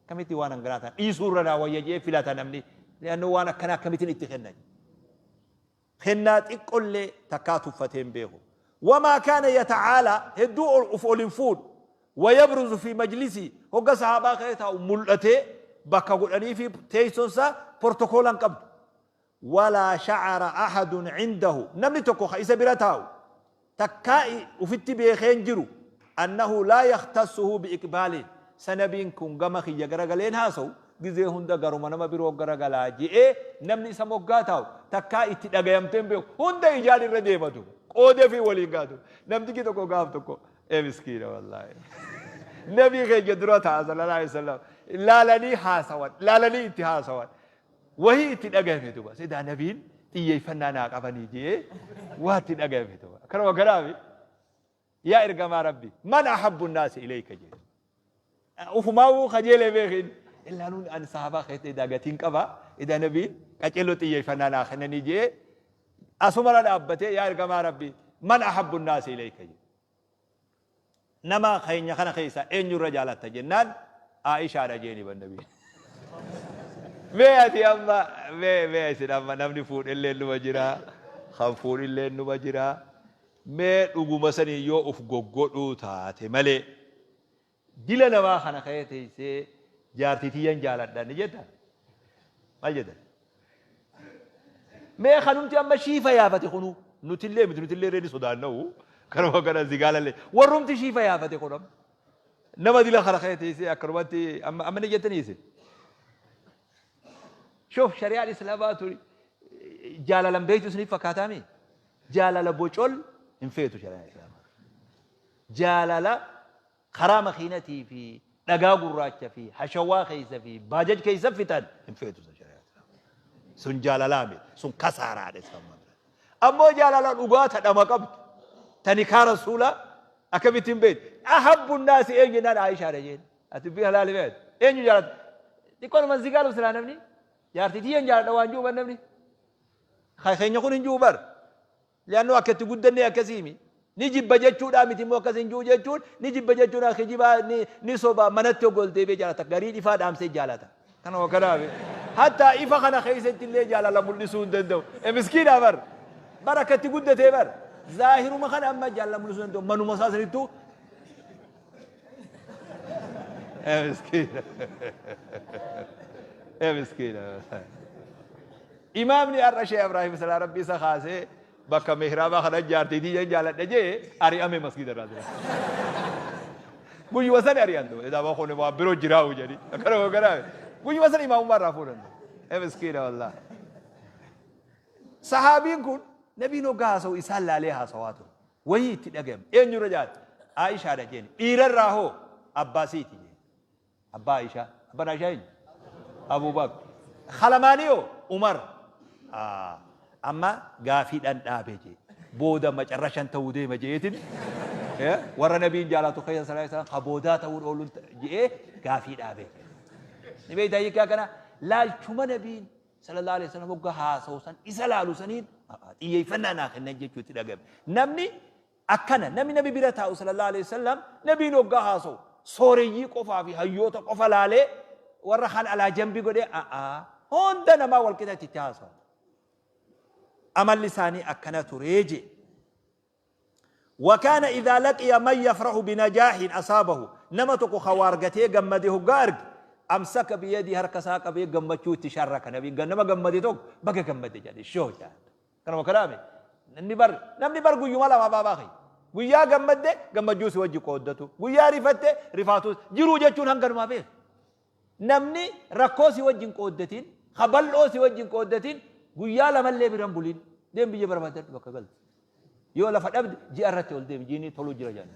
Akkamittiin waan hanganaa ta'an dhiisuu irra naa wayya je'ee filata namni. Li'annoo waan akkanaa akkamittiin itti kenna. Kennaa xiqqollee takkaa tuffatee hin beeku. Wamaa kaana yata'aalaa, hedduu ol uf ol hin fuudhu. Wayabruzu fi majlisii, hogga sahaabaa keessa taa'u mul'atee bakka godhaniifii teessoon isaa portokoola hin qabdu. Walaa sha'ara ahadun cindahu, namni tokko ka isa bira taa'u takkaa ufitti beekee hin jiru, annahu laa yakhtassuhu bi'iqbaaliin, sa nabiin kun gama kiyya garagalee hin haasawu, gizee hunda garuma nama biroo garagalaa je'ee namni isa moggaa taa'u takkaa itti dhagayamtee hin beeku. Hunda ijaan irra deema duuba. Qoodefii waliin ga'a duuba. Namtichi tokko gaaf tokko ee miskiina wallaahi. Nabii keenya dura taa'a sallallahu alaihi wasallam. Laalanii haasawan, laalanii itti haasawan. Wahii itti dhagayame duuba. Sidaa nabiin xiyyeeffannaa naa qabanii je'ee waa itti dhagayame duuba. Akkanuma kanaafi yaa ergamaa Rabbi man ahabbu naasi ilayka jee. Ufumaawuu kajeelee beekin. Illaa nuun ani sahabaa keessatti edaa gatiin qaba. Edaa nabiin qaceeloo xiyyeeffannaa naa kennanii je'ee asumarra dhaabbatee yaa ergamaa Rabbi man ahabbu naasi ilayka jee. Nama keenya kana keessaa eenyu irra jaalatta jennaan Aishaadha jeeni ban nabiin. Mee ati amma mee mee isin amma namni fuudhellee numa jira kan fuudhillee numa jira mee dhuguma sanii yoo uf goggodhuu taate malee dila namaa kana ka'ee teessee jaartii tiyyan jaaladha ni jetta maal jetta? Mee kanumti amma shiifa yaafate kunuu nutillee miti, nutillee reeni sodaanna'u kanuma kana zigaalallee warrumti shiifa yaafate kun amma nama dila kana ka'ee teessee akkanumatti amma amma ni jettanii isin. Shoof shari'aan islaamaa tuni jaalalan beektu isiniif fakkaataami? Jaalala bocol hin feetu shari'aan islaamaa. Jaalala karaa makiinatii fi dhagaa gurraacha fi hashawaa keessa fi baajaj keessa fixan hin feetu san shari'aa islaamaa. Sun jaalalaa miti. Sun kasaaraadha islaamaa biratti. Ammoo jaalala dhugaa ta dhama qabdu ta nikaa rasuulaa akkamitti hin beektu. Ahabbu naasi eenyu jennaan Aayishaadha jeen. Ati dubbii halaali beektu. Eenyu jaalata? Xiqqoo nama zigaalu silaa namni. Jaartii tiyyan jaaladha waan ji'u bar namni. Keenya kun hin ji'u bar. Li'annoo akka itti guddannee akkasiimi. Ni jibba jechuudhaa miti immoo akkas hin ji'u jechuun ni jibba jechuun kijibaa ni soba manatti ogol deebi'ee jaalata. Garii ifaa dhaamsee jaalata. Kanuma kanaaf hattaa ifa kana keessatti illee jaalala mul'isuu hin danda'u. E miskiinaa bar. Bar akka itti guddatee bar. Zaahiruma kana amma jaalala mul'isuu hin danda'u. Manuma isaa sanittuu. E miskiina. E miskiina. Imaamni har'a Sheekh Ibraahim silaa Rabbi isa kaasee bakka mihraabaa kana jaartii tiyyan jaaladha jee ari'ame masgiida irraa dura. Guyyuma sani ari'an duuba. Idaa kun waan biroo jiraa'u jedhi. Akkana kana guyyuma sani imaamummaa irraa fuudhan. E miskiina wallah. Sahaabiin kun nabiin hoggaa haasa'u isaan laalee haasawaa ture. Wahii itti dhagayame. Eenyurra jaate? Aishaadha jeeni. Dhiirarraa hoo? Abbaasiiti jeeni. Abbaa Aishaa. Abbaan Aishaa eenyu? Abuu Bakr. Kalamaanii hoo? Umar. Amma gaafiidhaan dhaabe jee. Booda macarrashan ta'uu deema jeetin warra nabiin jaalatu keessa sallallahu alaihi wasallam ka boodaa ta'uu ooluun je'ee gaafii dhaabe. Ni beektaa hiikaa kana laalchuma nabiin sallallahu alaihi wasallam hoggaa haasa'u san isa laalu saniin xiyyeeffannaa naa kennan jechuutti dhagame. Namni Akkana, namni nabi bira taa'u sallallahu aleyhi wa sallam, nabiin hoggaa haasawu, sooreyyii qofaa fi hayyoota qofa laalee, warra kaan alaa jambi godhee, a'aa, hunda namaa wal qixa itti haasawa. Amalli isaanii akkana turee jee. Wakaana idhaa laqiya man yafrahu binajaahin asaabahu, nama tokko ka waa argatee gammade hoggaa arge, amsaka biyadii, harka isaa qabee gammachuu itti sharraka. Nabiin nama gammade tokko baga gammadde jedhe, shoo jedhan. Kanuma kanaami namni bar namni bar guyyuma lama baabaa kiyya. Guyyaa gammadde gammachuu si wajji qooddatu. Guyyaa rifatte rifaatus jiruu jechuun hanganumaa beeku. Namni rakkoo si wajjin qooddatin, ka bal'oo si wajjin qooddatin guyyaa lamallee biran bulin. Deem biyya barbaadadhu bakka galtu. Yoo lafa dhabde ji'a irratti ol deemi jiini toluu jira jedhan.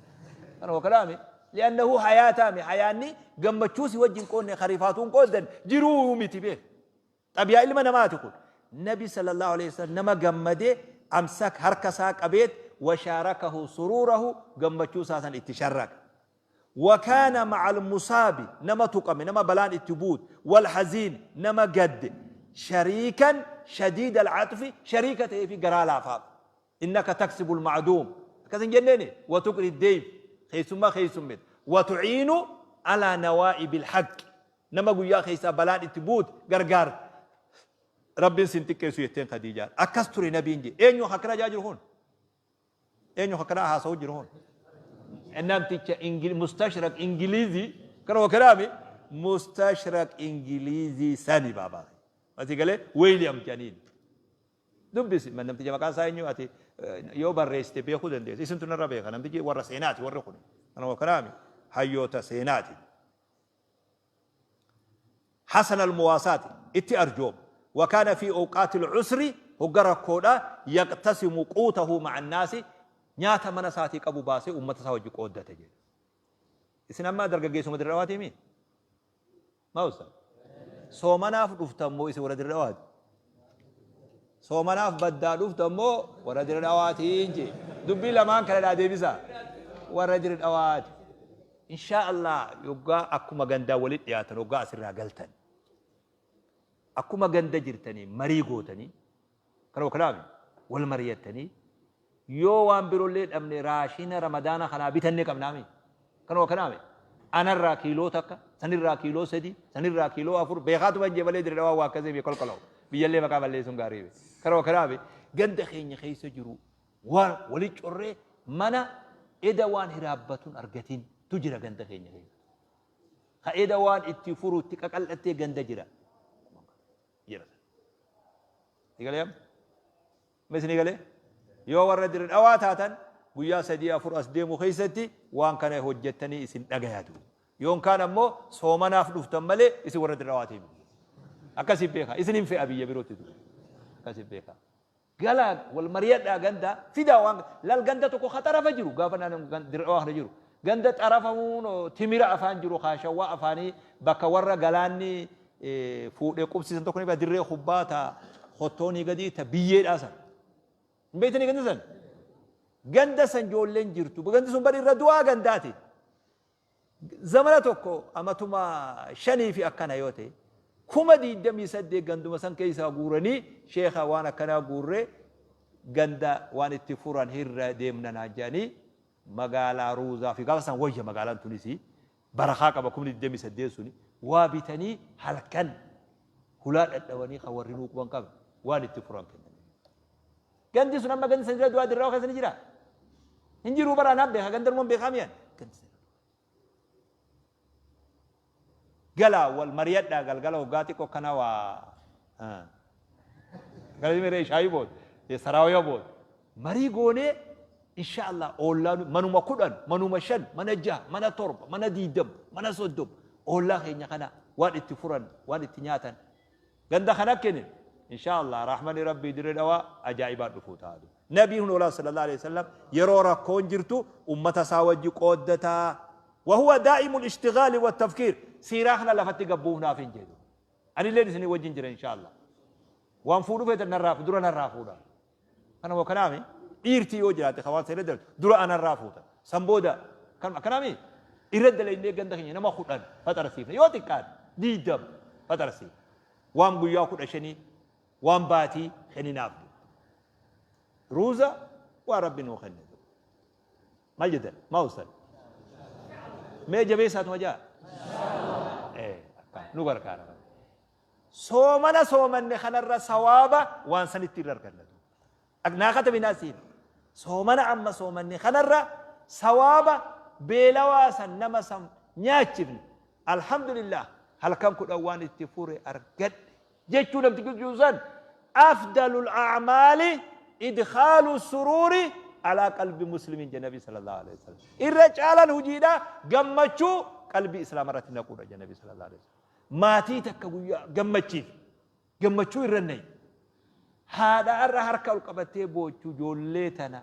Kanuma kanaami li'annahu hayaataami hayaanni gammachuu si wajjin qoodne ka rifaatuun qooddan jiruu miti beeku. Xabiyaa ilma namaati kun. Nabi sallallahu aleyhi wasallam nama gammade amsak harka isaa qabeet Washaarakahu suruurahu, gammachuu isaa san itti sharraka. Wakaana ma'al musaabi, nama tuqame, nama balaan itti buute, wal haziin, nama gadde, shariikan shadiida al-'axfi, shariika ta'eefii garaa laafaaf. Innaka taksibul ma'duum, akkas hin jenneeni? Wa tuqri deyf, keessummaa keessummita. Wa tu'iinu alaa nawaa'ibil haqqi, nama guyyaa keessaa balaan itti buute gargaarta. Rabbiin sin xiqqeessu jetteen Khadiijaan. Akkas ture nabiin jee. Eenyu akkana jaa jiru kun? Eenyu akkana haasa'u jiru kun? Namticha mustashraq Ingilizii kana kanaami mustashraq Ingilizii sani baabaa. Asii galee Weeliyam jedhaniin. Dubbisi namticha maqaan isaa eenyu ati yoo barreessite beekuu dandeessa. Isintu narra beeka, namtichi warra seenaati warri kun. Kana kanaami hayyoota seenaati. Hasan al-muwaasaati, itti arjooma. Wa kaana fii awqaati al-usri, hogga rakkoodha, yaqtasimu quutahu ma'a annaasi, nyaata mana isaatii qabu baasee ummata isaa wajji qooddata jedhe. Isin amma dargaggeessuma Dirre Dhawaatii mii? Maa ustaaz? Soomanaaf dhuftan moo isin warra Dirre Dhawaati? Soomanaaf baddaa dhuftan moo warra Dirre Dhawaatiin jee? Dubbii lamaan kana naa deebisaa. Warra Dirre Dhawaati. Inshaa Allah yoggaa akkuma gandaa walitti dhiyaatan, hoggaa asirraa galtan, akkuma ganda jirtanii marii gootanii, kanuma kanaami wal mariyattanii, yoo waan birollee dhabne raashina Ramadaana kanaa bitannee qabnaami, kanuma kanaami anarraa kiiloo 1, sanirraa kiiloo 3, sanirraa kiiloo 4, beekaatuma hin jee malee Dirre Dhawaa waa akkasii fi kolkola'u biyyallee maqaa balleessuun gaarii miti. Kanuma kanaami ganda keenya keessa jiru waan wali corree mana eda waan hiraabbatun argatin tu jira ganda keenya keessa. Ka eda waan itti furu itti qaqal'attee ganda jira. Jira. Ni galee amma? Amma isinii galee? Yoo warra Dirre Dhawaa taatan guyyaa 3 4 as deemu keessatti waan kana hojjettanii isin dhagayatu. Yoon kaan ammoo soomanaaf dhuftan malee isin warra Dirre Dhawaatii miti. Akkasiin beekaa. Isin hin fe'a biyya birootti ture. Akkasiin beekaa. Galaa wal mariyadhaa, ganda fidaa waan lal ganda tokko ka xarafa jiru, gaafa naan Dirre Dhawaa kana jiru ganda xarafa timira afaan jiru, ka shawwaa afaanii, bakka warra galaanni fuudhee qubsiisan tokko ni bira, dirree kubbaa ta hottoonii gadii ta biyyeedhaa san hin beektanii? Ganda san, ganda san ijoolleen jirtu, gandi sun bari irra du'aa gandaati. Zamana tokko amatuma shanii fi akkana yoo ta'e 28,000 ganduma san keessaa guuranii, sheekha waan akkanaa guurree ganda waan itti furan hirra deemna naan jedhanii, magaalaa Ruuzaa fi gaafa san wayya magaalaan tunis barakaa qaba, 28,000 suni waa bitanii halkan hulaa dhadhawanii kan warri nuu quban qabne waan itti furan kennan. Gandi sun amma gandi san jira du'aa Dirrawa keessa ni jira. Hin jiruu bara, anaan beeka, ganda numan beekaa mi'an. Gandi san. Galaa wal mariyadhaa, galgala hoggaa xiqqoo kana waa. Galii miree shaayii booda saraawiya booda marii goonee, insha Allah oollaan manuma 10, manuma 5, mana 6, mana 7, mana 20, mana 30, oollaa keenya kana waan itti furan, waan itti nyaatan ganda kana kenne. Insha Allah rahmani Rabbii Dirre Dhawaa ajaa'ibaa dhufuu ta'a. Nabiin hun olaa sallallahu alaihi wasallam yeroo rakkoon jirtu ummata isaa wajji qooddataa. Wa huwa daa'imul ishtigaali wa tafkiir, siiraa kana lafatti gabbuufnaaf hin jedhu. Anilleen isinii wajjin jira, insha Allah. Waan fuudhu feetan narraa dura narraa fuudha. Kana moo kanaami dhiirtii yoo jiraate kan waan seera dalatu dura anarraa fuuta. San booda kan akkanaami irra dalaynee ganda keenya nama 10 faxarsiifna, yoo xiqqaate 20 faxarsiifna. Waan guyyaa 15, waan baatii kenninaaf. Ruuza waan Rabbi nuu kenne. Maal jettan? Maa ustaz? Mee jabeessaatuma jaa? Akkaan nu gargaara. Soomana soomanne kanarra sawaaba waan sanitti irra arganna. Naa katabi naa siin. Soomana amma soomanne kanarra sawaaba beelawaa san nama san nyaachifne. Alhamdulillah, halkan 10 waan itti fure argadhe jechuu namtichi jiru san, afdalul a'maali idkhaalu suruuri alaa qalbi muslimin jedhe Nabi sallallahu alaihi wasallam. Irra caalan hojiidha gammachuu qalbii islaama irratti naquudha jedhe Nabi sallallahu alaihi wasallam. Maatii takka guyyaa gammachiif gammachuu irra nayi. Haadha har'a harka ol qabattee boochu, ijoollee tana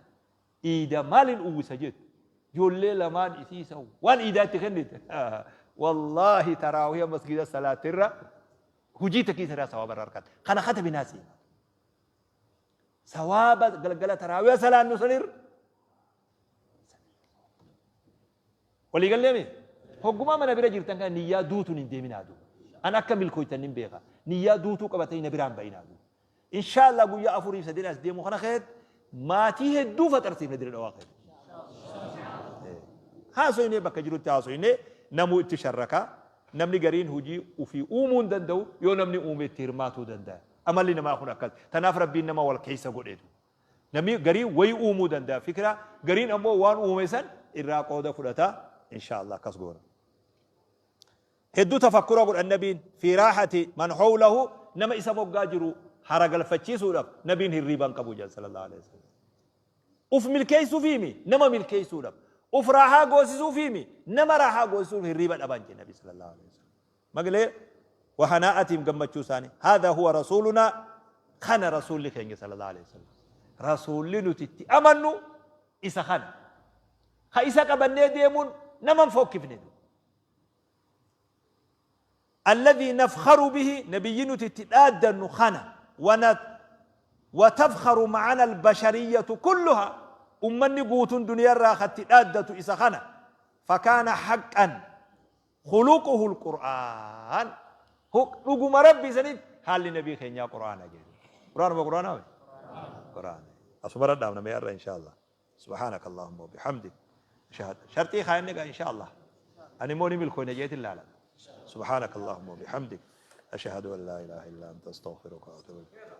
iida maaliin uwwisa jettu. Ijoollee lamaan isiisa waan iidaa itti kennite. Wallaahi taraawiha masgiida salaatirra hujii takkiisa irraa sawaaba irra argata. Kana katabi naa siima. Sawaaba galgala taraawiha salaannu sanirra. Walii gallee mi? Hoggumaa mana bira jirtan kana niyyaa duutuun hin deeminaa duuba. An akka milkooytan nin beeka. Niyyaa duutuu qabatanii na biraan bayinaa duuba. Inshaallah guyyaa afuriif sadeen as deemu kana keessatti maatii hedduu faxarsiifna Dirre Dhawaa keessatti. Haasoynee bakka jirutti haasoynee namuu itti sharraka. Namni gariin hojii ufii uumuu hin danda'u yoo namni uume itti hirmaatuu danda'a. Amalli namaa kun akkas. Tanaaf Rabbiin nama wal keessa godheetu. Namni gariin wayi uumuu danda'a fikira gariin ammoo waan uume san irraa qooda fudhata inshaallah akkas goona. Hedduu tafakkura godhan nabiin fi raaxati man howlahu nama isa moggaa jiru hara galfachiisuudhaaf nabiin hirriiba hin qabu jedhan sallallahu alaihi wasallam. Uf milkeessuufiimi nama milkeessuudhaaf uf raahaa goosisuufiimi nama raahaa goosisuuf hirriiba dhaban jedhe nabi sallallahu alaihi wasallam. Maglee wahanaa'atiim gammachuu isaanii haadha huwa rasuulunaa kana rasuulli keenya sallallahu alaihi wasallam. Rasuulli nuti itti amannu isa kana. Ka isa qabannee deemuun nama hin fokkifne. Alladhii nafkharu bihi nabiyyi nuti itti dhaaddannu kana wana watafkharu ma'ana albashariyyatu kulluha ummanni guutuun duniyarraa ka itti dhaaddatu isa kana fakaana haqqan khuluquhu alqur'aan dhuguma rabbi sanitti haalli nabii keenyaa qur'aana jedhu qur'aanuma qur'aanaa qur'aana asumarra dhaabna mee har'a inshaa Allah Subhaanaka Allahumma wa bihamdik ashhadu sharxii kaayanne gaa insha Allah ani immoo ni milkooyna jeetin laala Subhaanaka Allahumma wa bihamdik ashhadu an laa ilaaha illa anta astaghfiruka wa atuubu ilayk.